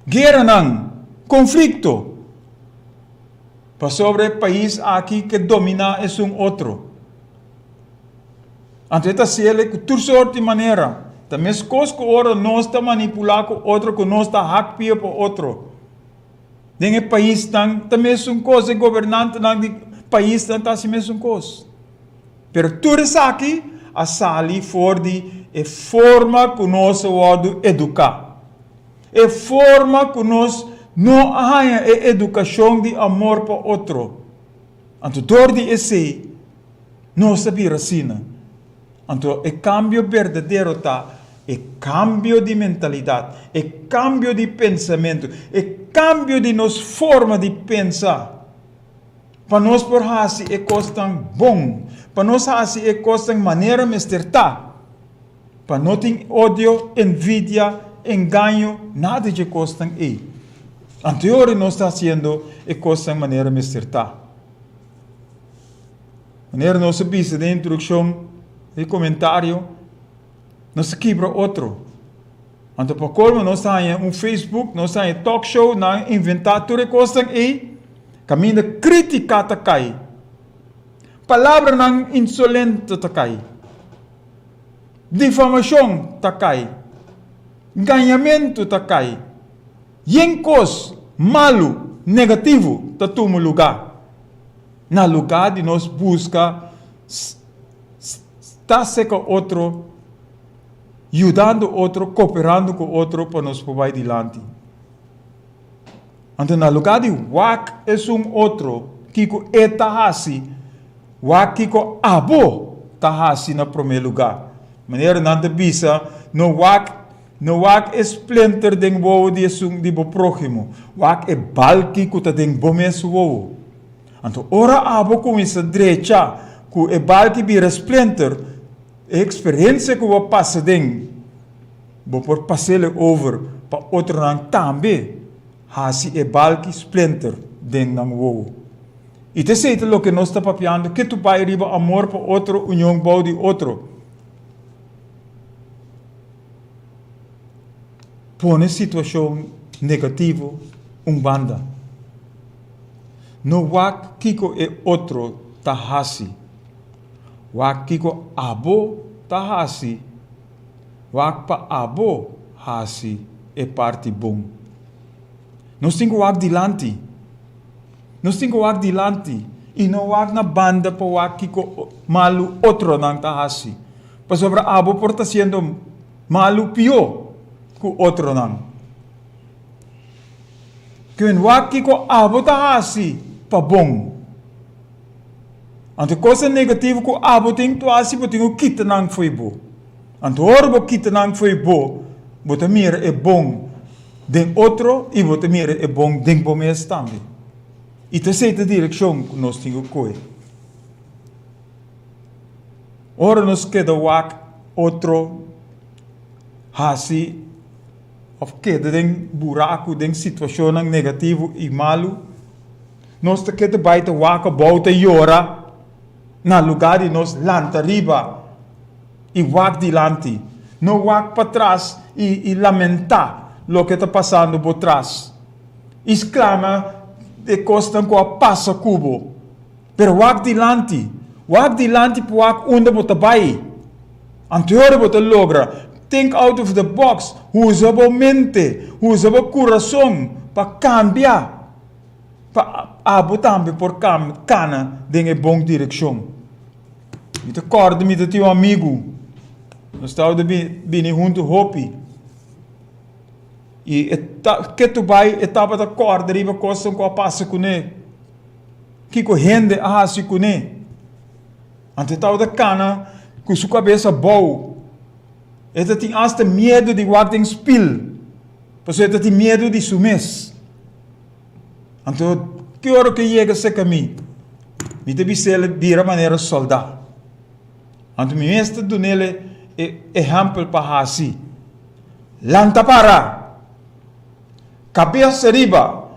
Gueranan, konflikto. Pasobra e pais aki ke dominá esun otro. Anto e ta hasiel ku tur sort di manera. Ta meskos ku ora nos ta manipulá ku otro ku nos ta hak pia pa otro. Den e paisnan ta mesun kos, e gobernantenan di paisnan ta hasi mesun kos. Pero tur esaki a sali for di e forma ku nos a wòrdu eduká. E forma ku nos no a haña e edukashon di amor pa otro. Anto dor di esei nos a bira asina. Anto e kambio berdadero ta e kambio di mentalidat, e kambio di pensamentu, e kambio di nos forma di pensa. Pa nos por hasi e kosnan bon, pa nos hasi e kosnan manera mester ta, pa no tin odio, envidia, engaño, nada dje kosnan ei. Anto e ora nos ta hasiendo e kosnan manera mester ta. Manera nos a bisa den introdukshon di komentario, nos ta kibra otro. Anto pa kolmo nos ta haña un Facebook, nos ta haña talk show, nan a inventá tur e kosnan ei, kaminda krítika ta kai, palabranan insolente ta kai, difamashon ta kai, gañamentu ta kai, yen kos malu, negativo ta tuma lugá. Na lugá di nos buska sta seka otro, yudando otro, koperando ku otro pa nos por bai dilanti. Anto na lugá di wak esun otro kiko e ta hasi, wak kiko abo ta hasi na promé lugá. Manera nan ta bisa, no wak no wak e splinter den wowo di esun di bo próhimo, wak e balki ku ta den bo mes wowo. Anto ora abo kuminsá drecha ku e balki bira splinter, E eksperensia ku bo a pasa den, bo por pas'el e over pa otronan tambe hasi e balki splinter den nan wowo. I ta esei ta loke nos ta papiando ke tu bai riba amor pa otro, union bou di otro. Pone situashon negativo un banda. No wak kiko e otro ta hasi. Wak kiko abo ta hasi, wak pa abo hasi e parti bon. Nos tin ku wak dilanti. Nos tin ku wak dilanti i no wak na banda pa wak kiko malu otronan ta hasi. Pasobra abo por ta hasiendo malu pió ku otronan. Ken wak kiko abo ta hasi pa bon. Anto kosnan negativo ku abo tin tu hasi bo tin ku kita nan fo'i bo. Anto ora bo kita nan fo'i bo, bo ta mira e bon den otro i bo ta mira e bon den bo mes tambe. I ta esei ta direkshon ku nos tin ku kohe. Ora nos keda wak otro hasi òf keda den buraku, den situashonnan negativo i malu, Nos ta keda bai ta wak abou ta yora na lugar di nos lanta riba i wak dilanti. No wak patras i lamentá loke ta pasando bo tras i sklama e kosnan ku a pasa ku bo. Pero wak dilanti, wak dilanti pa wak unda bo ta bai. Anto e ora bo ta logra. Think out of the box, usa bo mente, usa bo kurason pa kambia. Pa abo tambe por kana den e bon direkshon. Mi ta kòrda mi ta tin un amigu, nos tabata bini huntu hopi, i e ta ketu bai e tabata kòrda riba kosnan ku a pasa kuné, kiko hende a hasi kuné. Anto e tabata kana ku su kabes abou, e ta tin asta miedu di wak den spil, pasobra e ta tin miedu di su mes. Anto ki ora ku e yega serka mi, mi ta bis'el bira manera sòldá. Anto mi mes ta dun'el e ehèmpel pa hasi, Lanta para! Kabes ariba,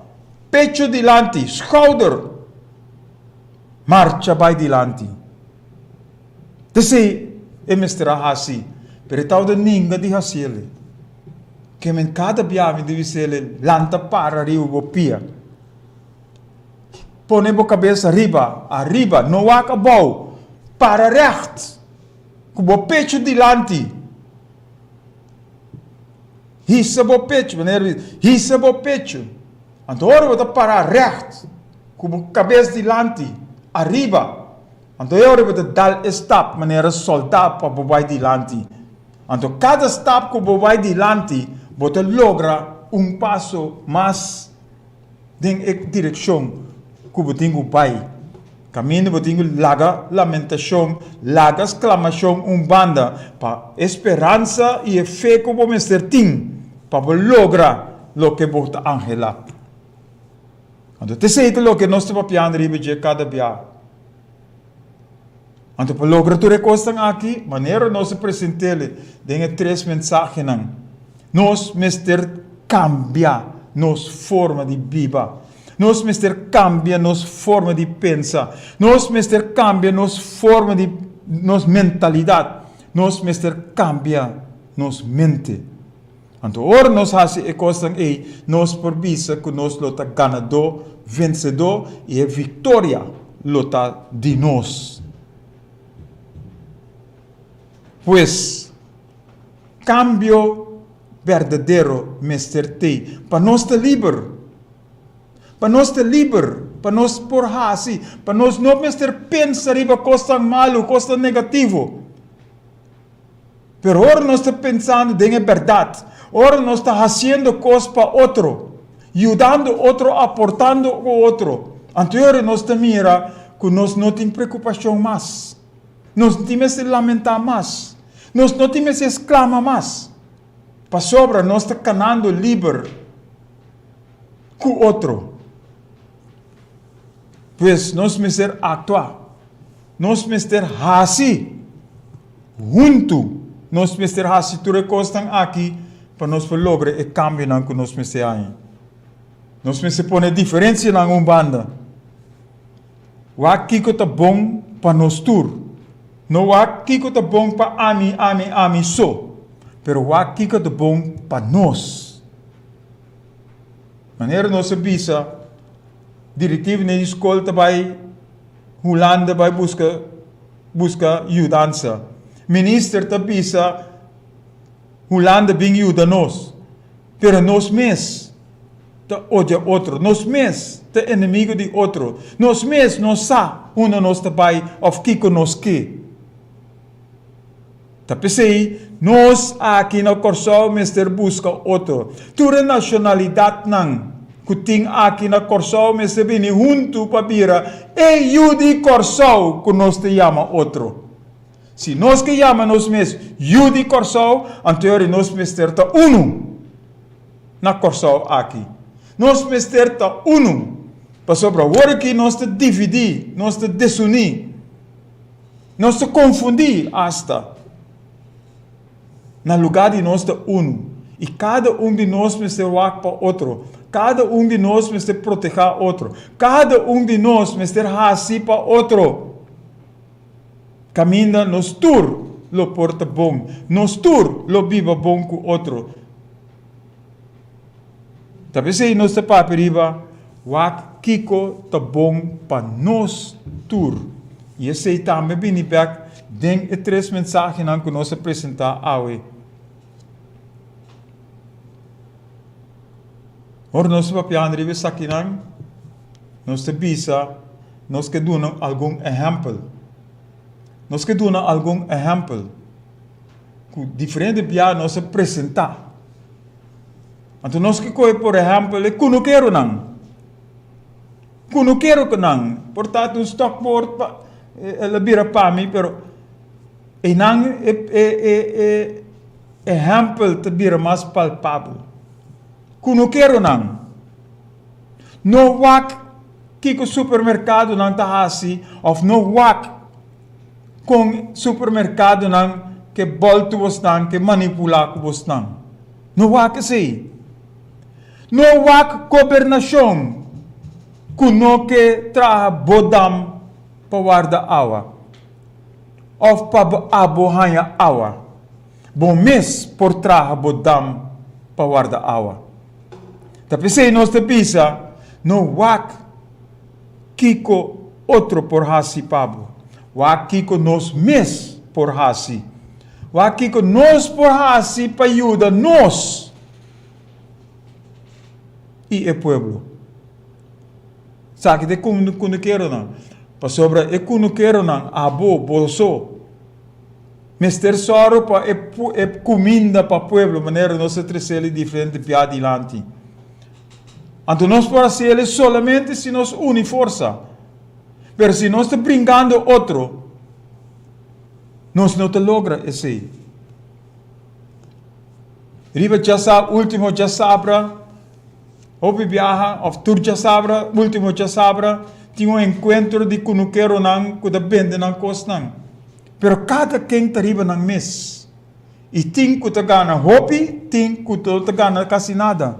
pechu dilanti, skouder! Marcha bai dilanti. T'esei e mester a hasi. Pero e tabata ninga di hasiel. Ke men kada bia mi di bisel, lanta para riba bo pia. Pone bo kabes ariba, ariba, no wak abou. Para règt, ku bo pechu dilanti. Hisa bo pechu, manera di bisa, hisa bo pechu. Anto ora bo ta para règt, ku bo kabes dilanti, ariba, anto e ora bo ta dal e stap manera sòldá pa bo bai dilanti. Anto kada stap ku bo bai dilanti, bo ta logra un paso mas den e direkshon ku bo tin ku bai. Kaminda bo tin ku laga lamentashon, laga sklamashon un banda pa e speransa i e fe ku bo mester tin pa bo logra loke bo ta anhelá. Anto t'esei ta loke nos ta papiando riba dje kada bia. Anto pa logra tur e kosnan aki, manera nos a present'el den e tres mensahenan, nos mester kambia nos forma di biba. Nos mester kambia nos forma di pensa. Nos mester kambia nos forma di nos mentalidat. Nos mester kambia nos mente. Anto ora nos hasi e kosnan ei, nos por bisa ku nos lo ta ganadó, vensedó, i e viktoria lo ta di nos. Pues, kambio berdadero mester t'ei pa nos ta liber. Pa nos ta liber, pa nos por hasi, pa nos no mester pensa riba kosnan malu, kosnan negativo. Pero ora nos ta pensando den e bèrdat, ora nos ta hasiendo kos pa otro, yudando otro, aportando ku otro, anto e ora nos ta mira ku nos no tin preokupashon mas. Nos no tin mester lamentá mas. Nos no tin mester sklama mas. Pasobra nos ta kanando liber ku otro. Pues nos mester aktua. Nos mester hasi huntu. Nos mester hasi tur e kosnan aki pa nos por logra e kambionan ku nos mester haña. Nos mester pone diferensianan un banda. Wak kiko ta bon pa nos tur. No wak kiko ta bon pa ami, ami, ami so, pero wak kiko ta bon pa nos. Manera nos a bisa, direktivonan di skol ta bai Hulanda bai buska buska yudansa. Minister ta bisa Hulanda bin yuda nos, pero nos mes ta odia otro, nos mes ta enemigo di otro, nos mes no sa unda nos ta bai of kiko nos ke. Ta p'esei nos aki na Kòrsou mester buska otro. Tur e nashonalidatnan ku tin aki na Kòrsou mester bini huntu pa bira e yu di Kòrsou ku nos ta yama otro. Si nos ke yama nos mes yu di Kòrsou, anto yori nos mester ta unu na Kòrsou aki. Nos mester ta unu, pasobra awor aki nos ta dividí, nos ta desuní. Nos ta konfundí asta. Na lugá di nos ta unu. I kada un di nos mester wak pa otro. Kada un di nos mester protehá otro. Kada un di nos mester hasi pa otro. Kaminda nos tur lo por ta bon. Nos tur lo biba bon ku otro. Ta p'esei nos ta papia riba wak kiko ta bon pa nos tur. I esei tambe bini bèk den e tres mensahenan ku nos a presentá awe. Ora nos ta papiando riba esakinan, nos ta bisa nos ke duna algun ehèmpel. Nos ke duna algun ehèmpel ku diferente bia nos a presentá. Anto nos ke kohe por ehèmpel e kunukeronan. Kunukeronan por ta un stòkbord pa el a bira pa mi pero einan e e e e ehèmpel ta bira mas palpabel. Kunukeronan no wak kiko supermerkadonan ta hasi òf no wak kon supermerkadonan ke bòltu bosnan ke manipulá ku bosnan. No wak esei. No wak gobernashon ku no ke traha bo dam pa warda awa òf pa abo haña awa. Bo mes por traha bo dam pa warda awa. Ta p'esei nos ta bisa, no wak kiko otro por hasi pa bo. Wak kiko nos mes por hasi. Wak kiko nos por hasi pa yuda nos i e pueblo. Esaki ta e kunukeronan. Pasobra e kunukeronan, abo, boso, mester sòru pa e e kuminda pa pueblo, manera nos a tresel e diferente bia dilanti. Anto nos por hasi el solamente si nos uni forsa. Pero si nos ta bringando otro, nos no ta logra esei. Riba djasa, último djasabra, hopi biaha, òf tur djasabra, último djasabra, tin un enkuentro di kunukeronan ku ta bende nan kosnan. Pero kada ken ta riba nan mes. I tin ku ta gana hopi, tin ku no ta gana kasi nada.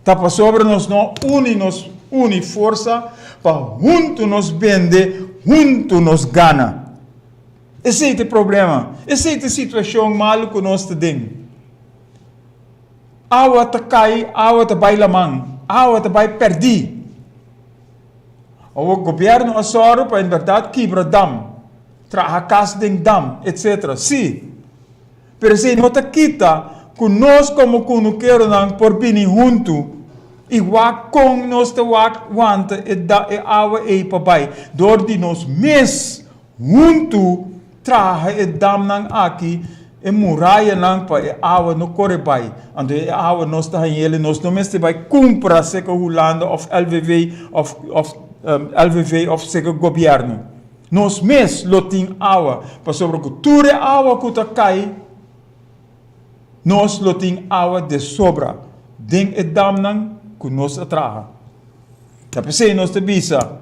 Ta pasobra nos no uni nos uni forsa pa huntu nos bende, huntu nos gana. Esei ta e problema, esei ta e situashon malu ku nos ta den. Awa ta kai, awa ta bai laman, awa ta bai pèrdí. Awor gobièrnu a sòru pa en bèrdat kibra dam, traha kas den dam, etsetera. Sí, pero esei no ta kita ku nos komo kunukeronan por bini huntu i wak kon nos ta wak wanta e e awa ei pa bai dor di nos mes Huntu traha e damnan aki, e murayanan pa e awa no kore bai. Anto e awa nos ta hañ'el i nos no mester bai kumpra seka Hulanda òf LVV òf òf LVV òf seka gobièrnu. Nos mes lo tin awa pasobra ku tur e awa ku ta kai nos lo tin awa de sobra den e damnan ku nos a traha. Ta p'esei nos ta bisa.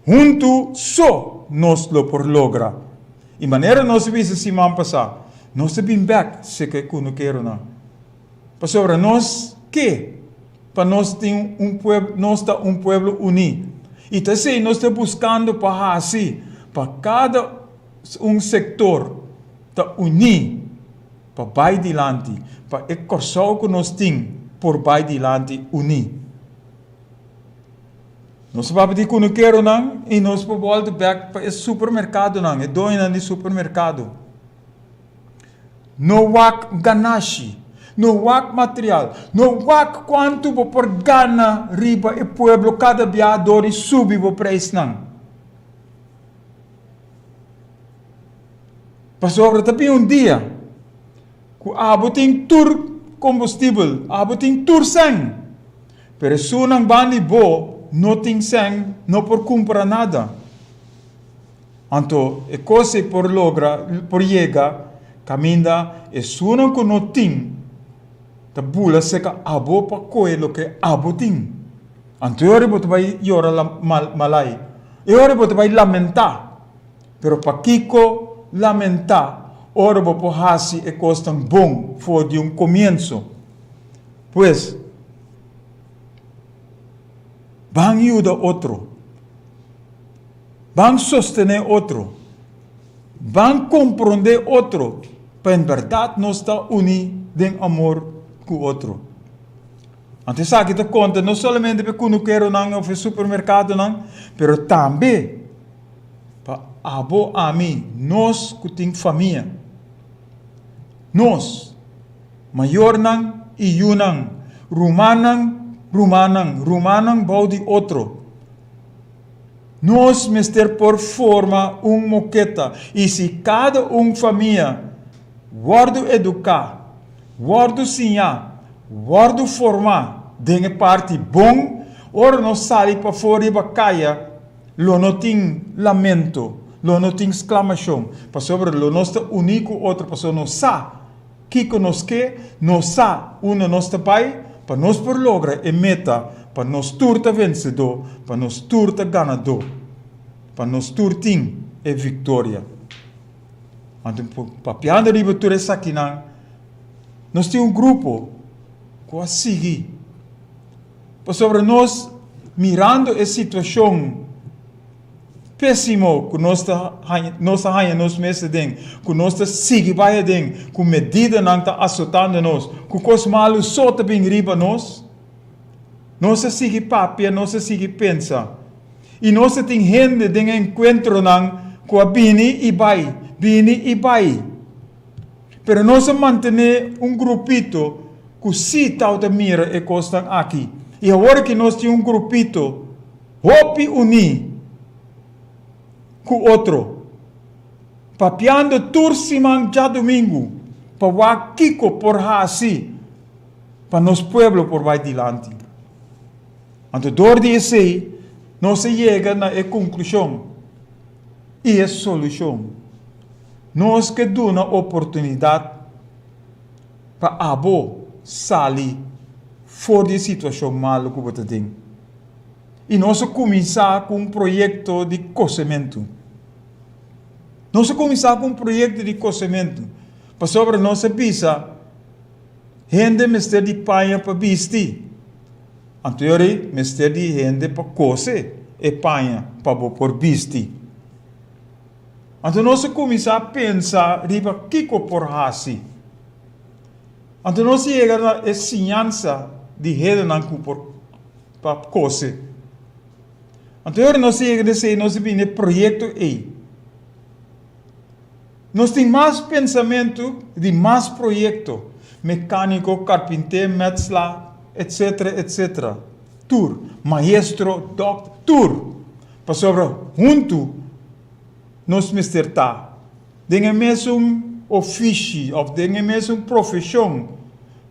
Huntu so nos lo por logra. I manera nos a bisa siman pasá, nos ta bin bèk seka e kunukeronan. Pasobra nos ke pa nos tin un pueblo, nos ta un pueblo uní. I ta esei nos ta buskando pa hasi, pa kada un sektor ta uní pa bai dilanti, pa e Kòrsou ku nos tin por bai dilanti uní. Nos papia di kunukeronan i nos por bolta bek pa e supermerkadonan, e doñonan di supermerkado. No wak ganashi, no wak material, no wak kuantu bo por gana riba e pueblo kada bia dor di subi bo preisnan. Pasobra ta bin un dia ku abo tin tur kombustibel, abo tin tur sèn. Pero esunnan banda di bo no tin sèn, no por kumpra nada. Anto e kos ei por logra, por yega kaminda esunnan ku no tin ta bula seka abo pa kohe loke abo tin. Anto e ora bo ta bai yora malai, e ora bo ta bai lamentá. Pero pakiko lamentá ora bo por hasi e kosnan bon for di un komienso? Pues, ban yuda otro, ban sostené otro, ban komprondé otro pa en bèrdat nos ta uní den amor ku otro. Anto esaki ta konta no solamente pa e kunukeronan òf e supermerkadonan, pero tambe pa abo, ami, nos ku tin famia. Nos. Mayornan i yunan, rumannan, rumannan, rumannan bou di otro. Nos mester por forma un moketa i si kada un famia wòrdu eduká, wòrdu siñá, wòrdu formá den e parti bon, ora nos sali pafó riba kaya lo no tin lamento, lo no tin sklamashon, pasobra lo nos ta uní ku otro pasobra nos sa Kiko nos ke, nos sa unda nos ta bai pa nos por logra e meta pa nos tur ta vensedó, pa nos tur ta ganadó, pa nos tur tin e viktoria. Anto papiando riba tur esakinan, nos tin un grupo ku a sigui pasobra nos mirando e situashon. pésimo ku nos ta haña nos a haña nos mes aden, ku nos ta sigui bai aden, ku medidanan ta asotando nos, ku kos malu so ta bin riba nos, nos a sigui papia, nos a sigui pensa. I nos a tin hende den e enkuentronan ku a bini i bai, bini i bai. Pero nos a mantené un grupito ku sí tabata mira e kosnan aki. I awor ki nos tin un grupito hopi uní ku otro, papiando tur siman djadumingu pa wak kiko por hasi pa nos pueblo por bai dilanti. Anto dor di esei nos a yega na e konklushon i e solushon. Nos ke duna oportunidat pa abo sali for di e situashon malu ku bo ta den. I nos a kuminsá ku un proyekto di kosementu. Nos a kuminsá ku un proyekto di kosementu pasobra nos a bisa hende mester di paña pa bisti. Anto yori mester di hende pa kose e paña pa bo por bisti. Anto nos a kuminsá pensa riba kiko por hasi. Anto nos a yega na e siñansa di hendenan ku por pa kose. Anto ora nos a yega na esei nos a bini e proyekto ei. Nos tin mas pensamentu di mas proyekto, mekániko, karpinté, mètslá, etsetera, etsetera. Tur, maestro, dòkter, tur. Pasobra huntu nos mester ta den e mesun ofishi òf den e mesun profeshon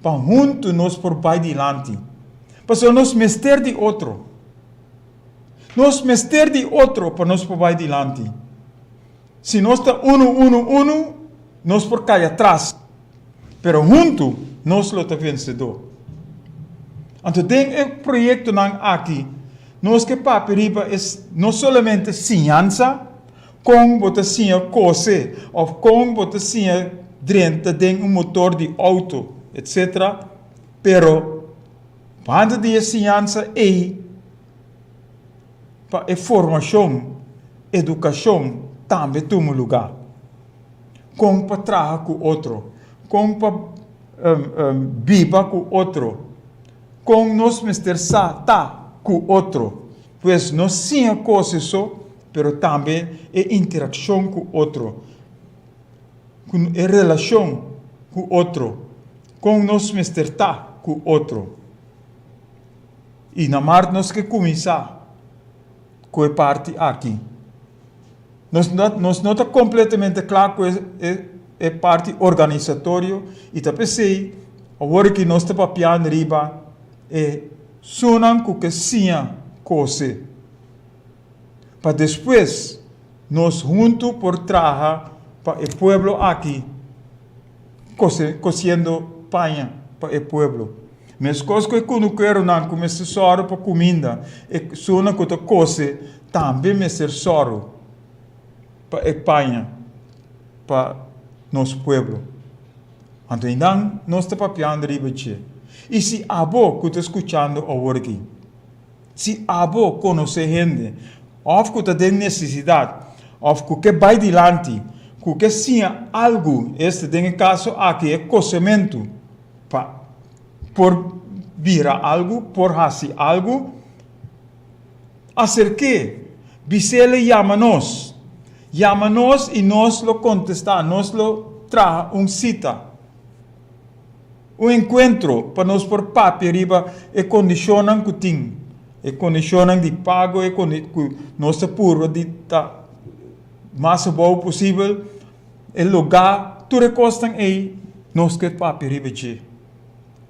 pa huntu nos por bai dilanti. Pasobra nos mester di otro. Nos mester di otro pa nos por bai dilanti. Si nos ta unu, unu, unu, nos por kai atras, pero huntu nos lo ta vensedó. Anto den e proyektonan aki nos ke papia riba e no solamente siñansa, kon bo ta siña kose òf kon bo ta siña drenta den un motor di outo, etsetera, pero banda di e siñansa ei, pa e formashon, edukashon tambe tuma lugá. Kon pa traha ku otro, kon pa biba ku otro, kon nos mester sa ta ku otro. Pues no siña kos eso, pero tambe e interakshon ku otro, ku e relashon ku otro, kon nos mester ta ku otro. I na mart nos ke kuminsá ku e parti aki. Nos no, nos no ta kompletamente kla ku e, e, e parti organisatorio i ta p'esei awor ki nos ta papiando riba e sunan ku ke siña kose. Pa despues nos huntu por traha pa e pueblo aki kose, kosiendo paña pa e pueblo. Meskos ku e kunukeronan ku mester sòru pa kuminda, e esunnan ku ta kose tambe mester sòru pa e paña pa nos pueblo. Anto einan nos ta papiando riba dje. I si abo ku ta skuchando awor aki, si abo konosé hende òf ku ta den nesesidat òf ku ke bai dilanti, ku ke siña algu, esta den e kaso aki e kosementu, Pa por bira algu, por hasi algu, aserk'é, bis'é yama nos. Yama nos i nos lo kontestá, nos lo traha un sita, un enkuentro pa nos por papia riba e kondishonnan ku tin, e kondishonnan di pago, e ku nos ta purba di ta mas abou posibel. E lugá tur e kosnan ei nos ke papia riba dje.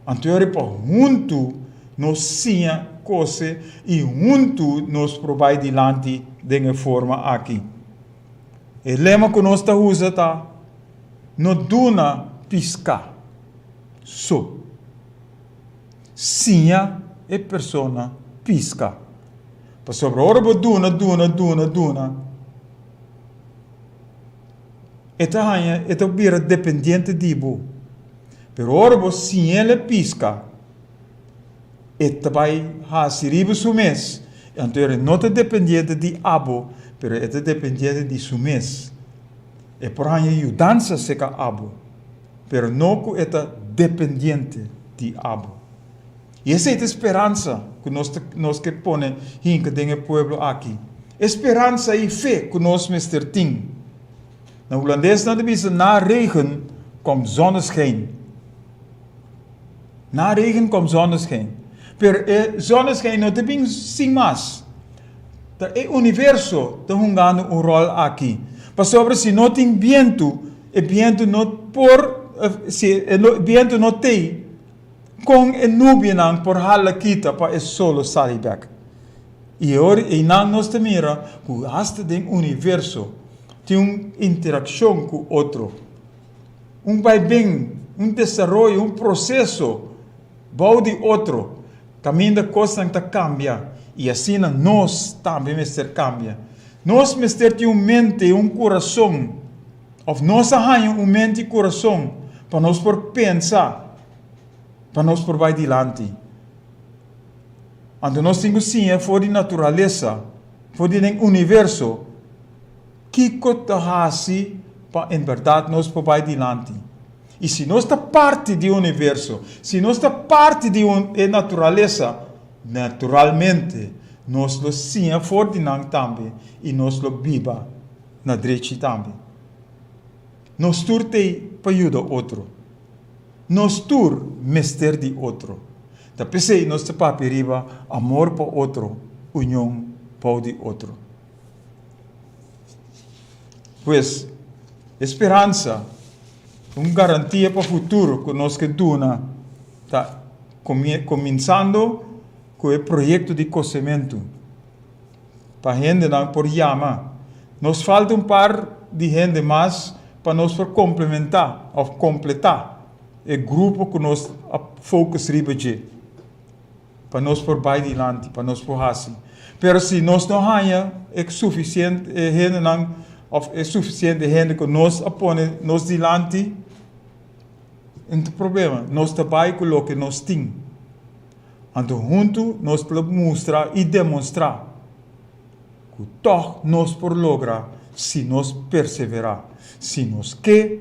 Anto e pa huntu nos siña kose i huntu nos por bai dilanti den e forma aki. E lema ku nos ta usa ta, No duna piská so, siña e persona piska. Pasobra ora bo duna, duna, duna, duna, E ta haña, e ta bira dependiente di bo. Pero ora bo siñ'el e pisca, e ta bai haci riba su mes. Anto e no ta dependiente di abo, pero e ta dependiente di su mes. E por haña yudansa serka abo, pero no ku e ta dependiente di abo. I esei ta e speransa ku nos ta nos ke pone hinka den e pueblo aki. E speransa i fe ku nos mester tin. Na hulandes nan ta bisa na regen komt zonneschijn. Na regen komt zonneschijn. Pero e zonneschijn no ta bin sin mas. Ta e universo ta hungando un ròl aki. Pasobra si no tin bientu, e bientu no por, si e bientu no t'ei, kon e nubianan por hala kita pa e solo sali bèk? I e ora einan nos ta mira ku asta den universo tin un interakshon ku otro, un bai-bin, un desaroyo, un proseso bou di otro, kaminda kosnan ta kambia i asina nos tambe mester kambia. Nos mester tin un mente i un kurason, òf nos a haña un mente i kurason pa nos por pensa, pa nos por bai dilanti. Anto nos tin ku siña for di naturalesa, for di den universo, kiko ta hasi pa en bèrdat nos por bai dilanti. I si nos ta parti di universo, si nos ta parti di e naturalesa, naturalmente nos lo siña for di nan tambe i nos lo biba na drechi tambe. Nos tur t'ei pa yuda otro. Nos tur mester di otro. Ta p'esei nos ta papia riba amor pa otro, union bou di otro. Pues, e speransa, un garantia pa futuro ku nos ke duna ta kuminsando ku e proyekto di kosementu pa hendenan por yama. Nos falta un par di hende mas pa nos por komplementá òf kompletá e grupo ku nos a focus riba dje pa nos por bai dilanti, pa nos por hasi. Pero si nos no haña e sufisiente e hendenan òf e sufisiente hende ku nos a pone nos dilanti, no ta problema. Nos ta bai ku loke nos tin. Anto huntu nos por mustra i demonstrá ku tòg nos por logra si nos perseverá, si nos ke,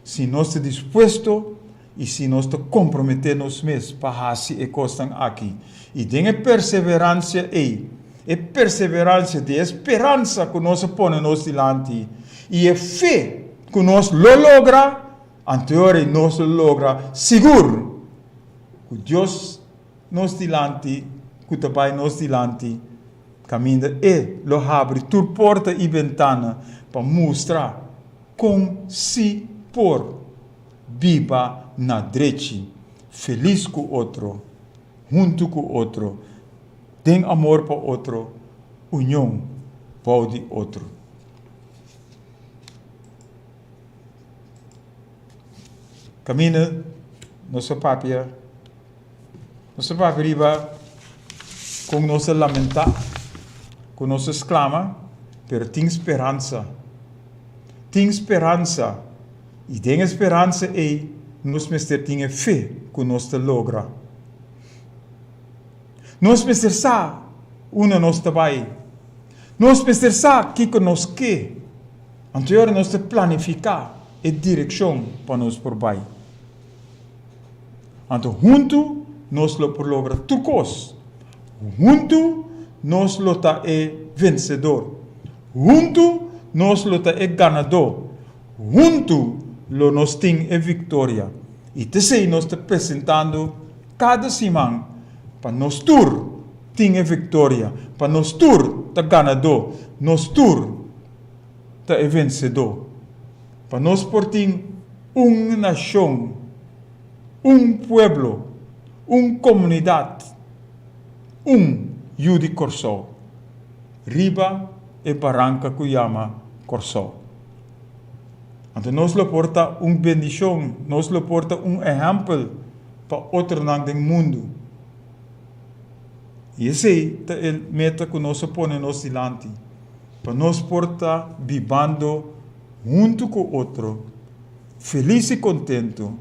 si nos ta dispuesto i si nos ta komprometé nos mes pa hasi e kosnan aki. I den e perseveransia ei, e perseveransia di e speransa ku nos a pone nos dilanti i e fe ku nos lo logra, anto e ora ei nos lo logra sigur ku Dios nos dilanti, ku ta bai nos dilanti, kaminda E lo habri tur porta i bentana pa mustra kon si por biba na drechi, felis ku otro, huntu ku otro, den amor pa otro, union bou di otro. Kaminda nos a papia, nos a papia riba kon nos a lamentá, kon nos a sklama, pero tin speransa. Tin speransa, i den e speransa ei nos mester tin e fe ku nos ta logra. Nos mester sa unda nos ta bai. Nos mester sa kiko nos ke. Anto e ora nos ta planifiká e direkshon pa nos por bai. Anto huntu nos lo por logra tur kos. Huntu nos lo ta e vensedor. Huntu nos lo ta e ganadó. Huntu lo nos tin e viktoria. I t'esei nos ta presentando kada siman pa nos tur tin e viktoria, pa nos tur ta ganadó, nos tur ta e vensedó. Pa nos por tin un nashon, un pueblo, un komunidat, un yu di Kòrsou, riba e baranka ku yama Kòrsou. Anto nos lo por ta un bendishon, nos lo por ta un ehèmpel pa otronan den mundu. I esei ta e meta ku nos a pone nos dilanti, pa nos por ta bibando huntu ku otro, felis i kontentu,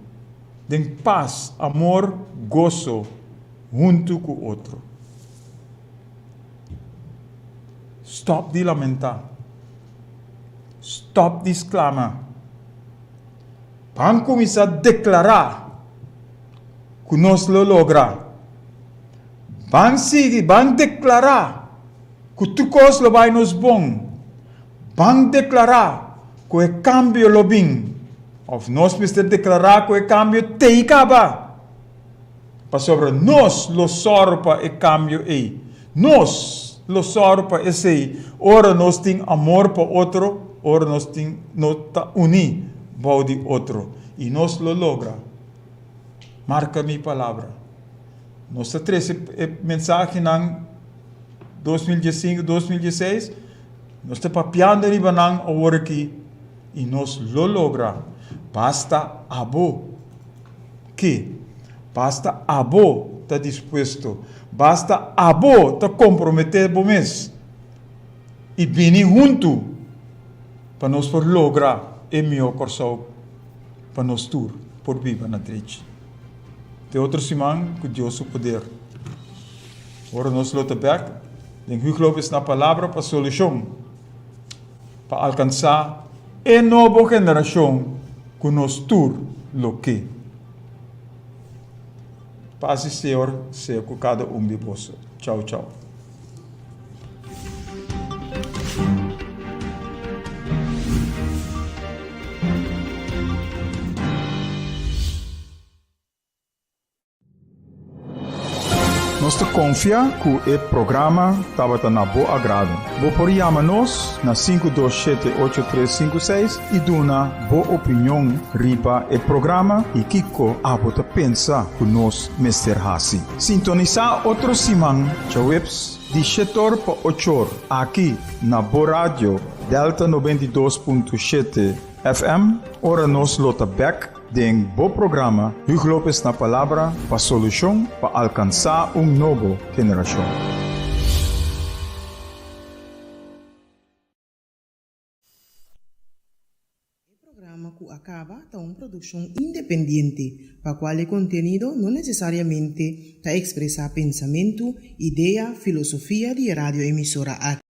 den pas, amor, goso, huntu ku otro. Stòp di lamentá. Stòp di sklama. Ban kuminsá deklará ku nos lo logra. Ban sigui, ban deklará ku tur kos lo bai nos bon. Ban deklará ku e kambio lo bin. Òf nos mester deklará ku e kambio t'ei kaba. Pasobra nos lo sòru pa e kambio ei. Nos lo sòru pa esei ora nos tin amor pa otro, ora nos tin no ta uní bou di otro. I nos lo logra. Marka mi palabra. Nos ta trese e mensahenan 2015, 2016, nos ta papiando riba nan awor aki i nos lo logra. Basta abo. Ke. Basta abo ta dispuesto. Basta abo ta komprometé bo mes i bini huntu pa nos por logra e mihó Kòrsou pa nos tur por biba na drechi. Te otro siman ku Dios su poder. Ora nos lo ta bèk den Huug Lopez na Palabra pa Solushon. Pa alkansá e nobo generashon ku nos tur lo ke. Pas di Señor sea ku kada un di boso. Chau chau. Nos ta konfia ku e programa tabata na bo agrado. Bo por yama nos na 527 8356 i duna bo opinion riba e programa i kiko abo ta pensa ku nos mester hasi. Sintonisá otro siman djaweps di shetor pa ochor aki na bo radio Delta 92.7 FM ora nos lo ta bèk Den bo programa Huug Lopez na Palabra pa solushon pa alkansá un nobo generashon. E programa ku a kaba ta un produkshon independiente, pa kual e kontenido no nesesariamente ta ekspresá pensamentu, idea, filosofia di e radioemisora aki.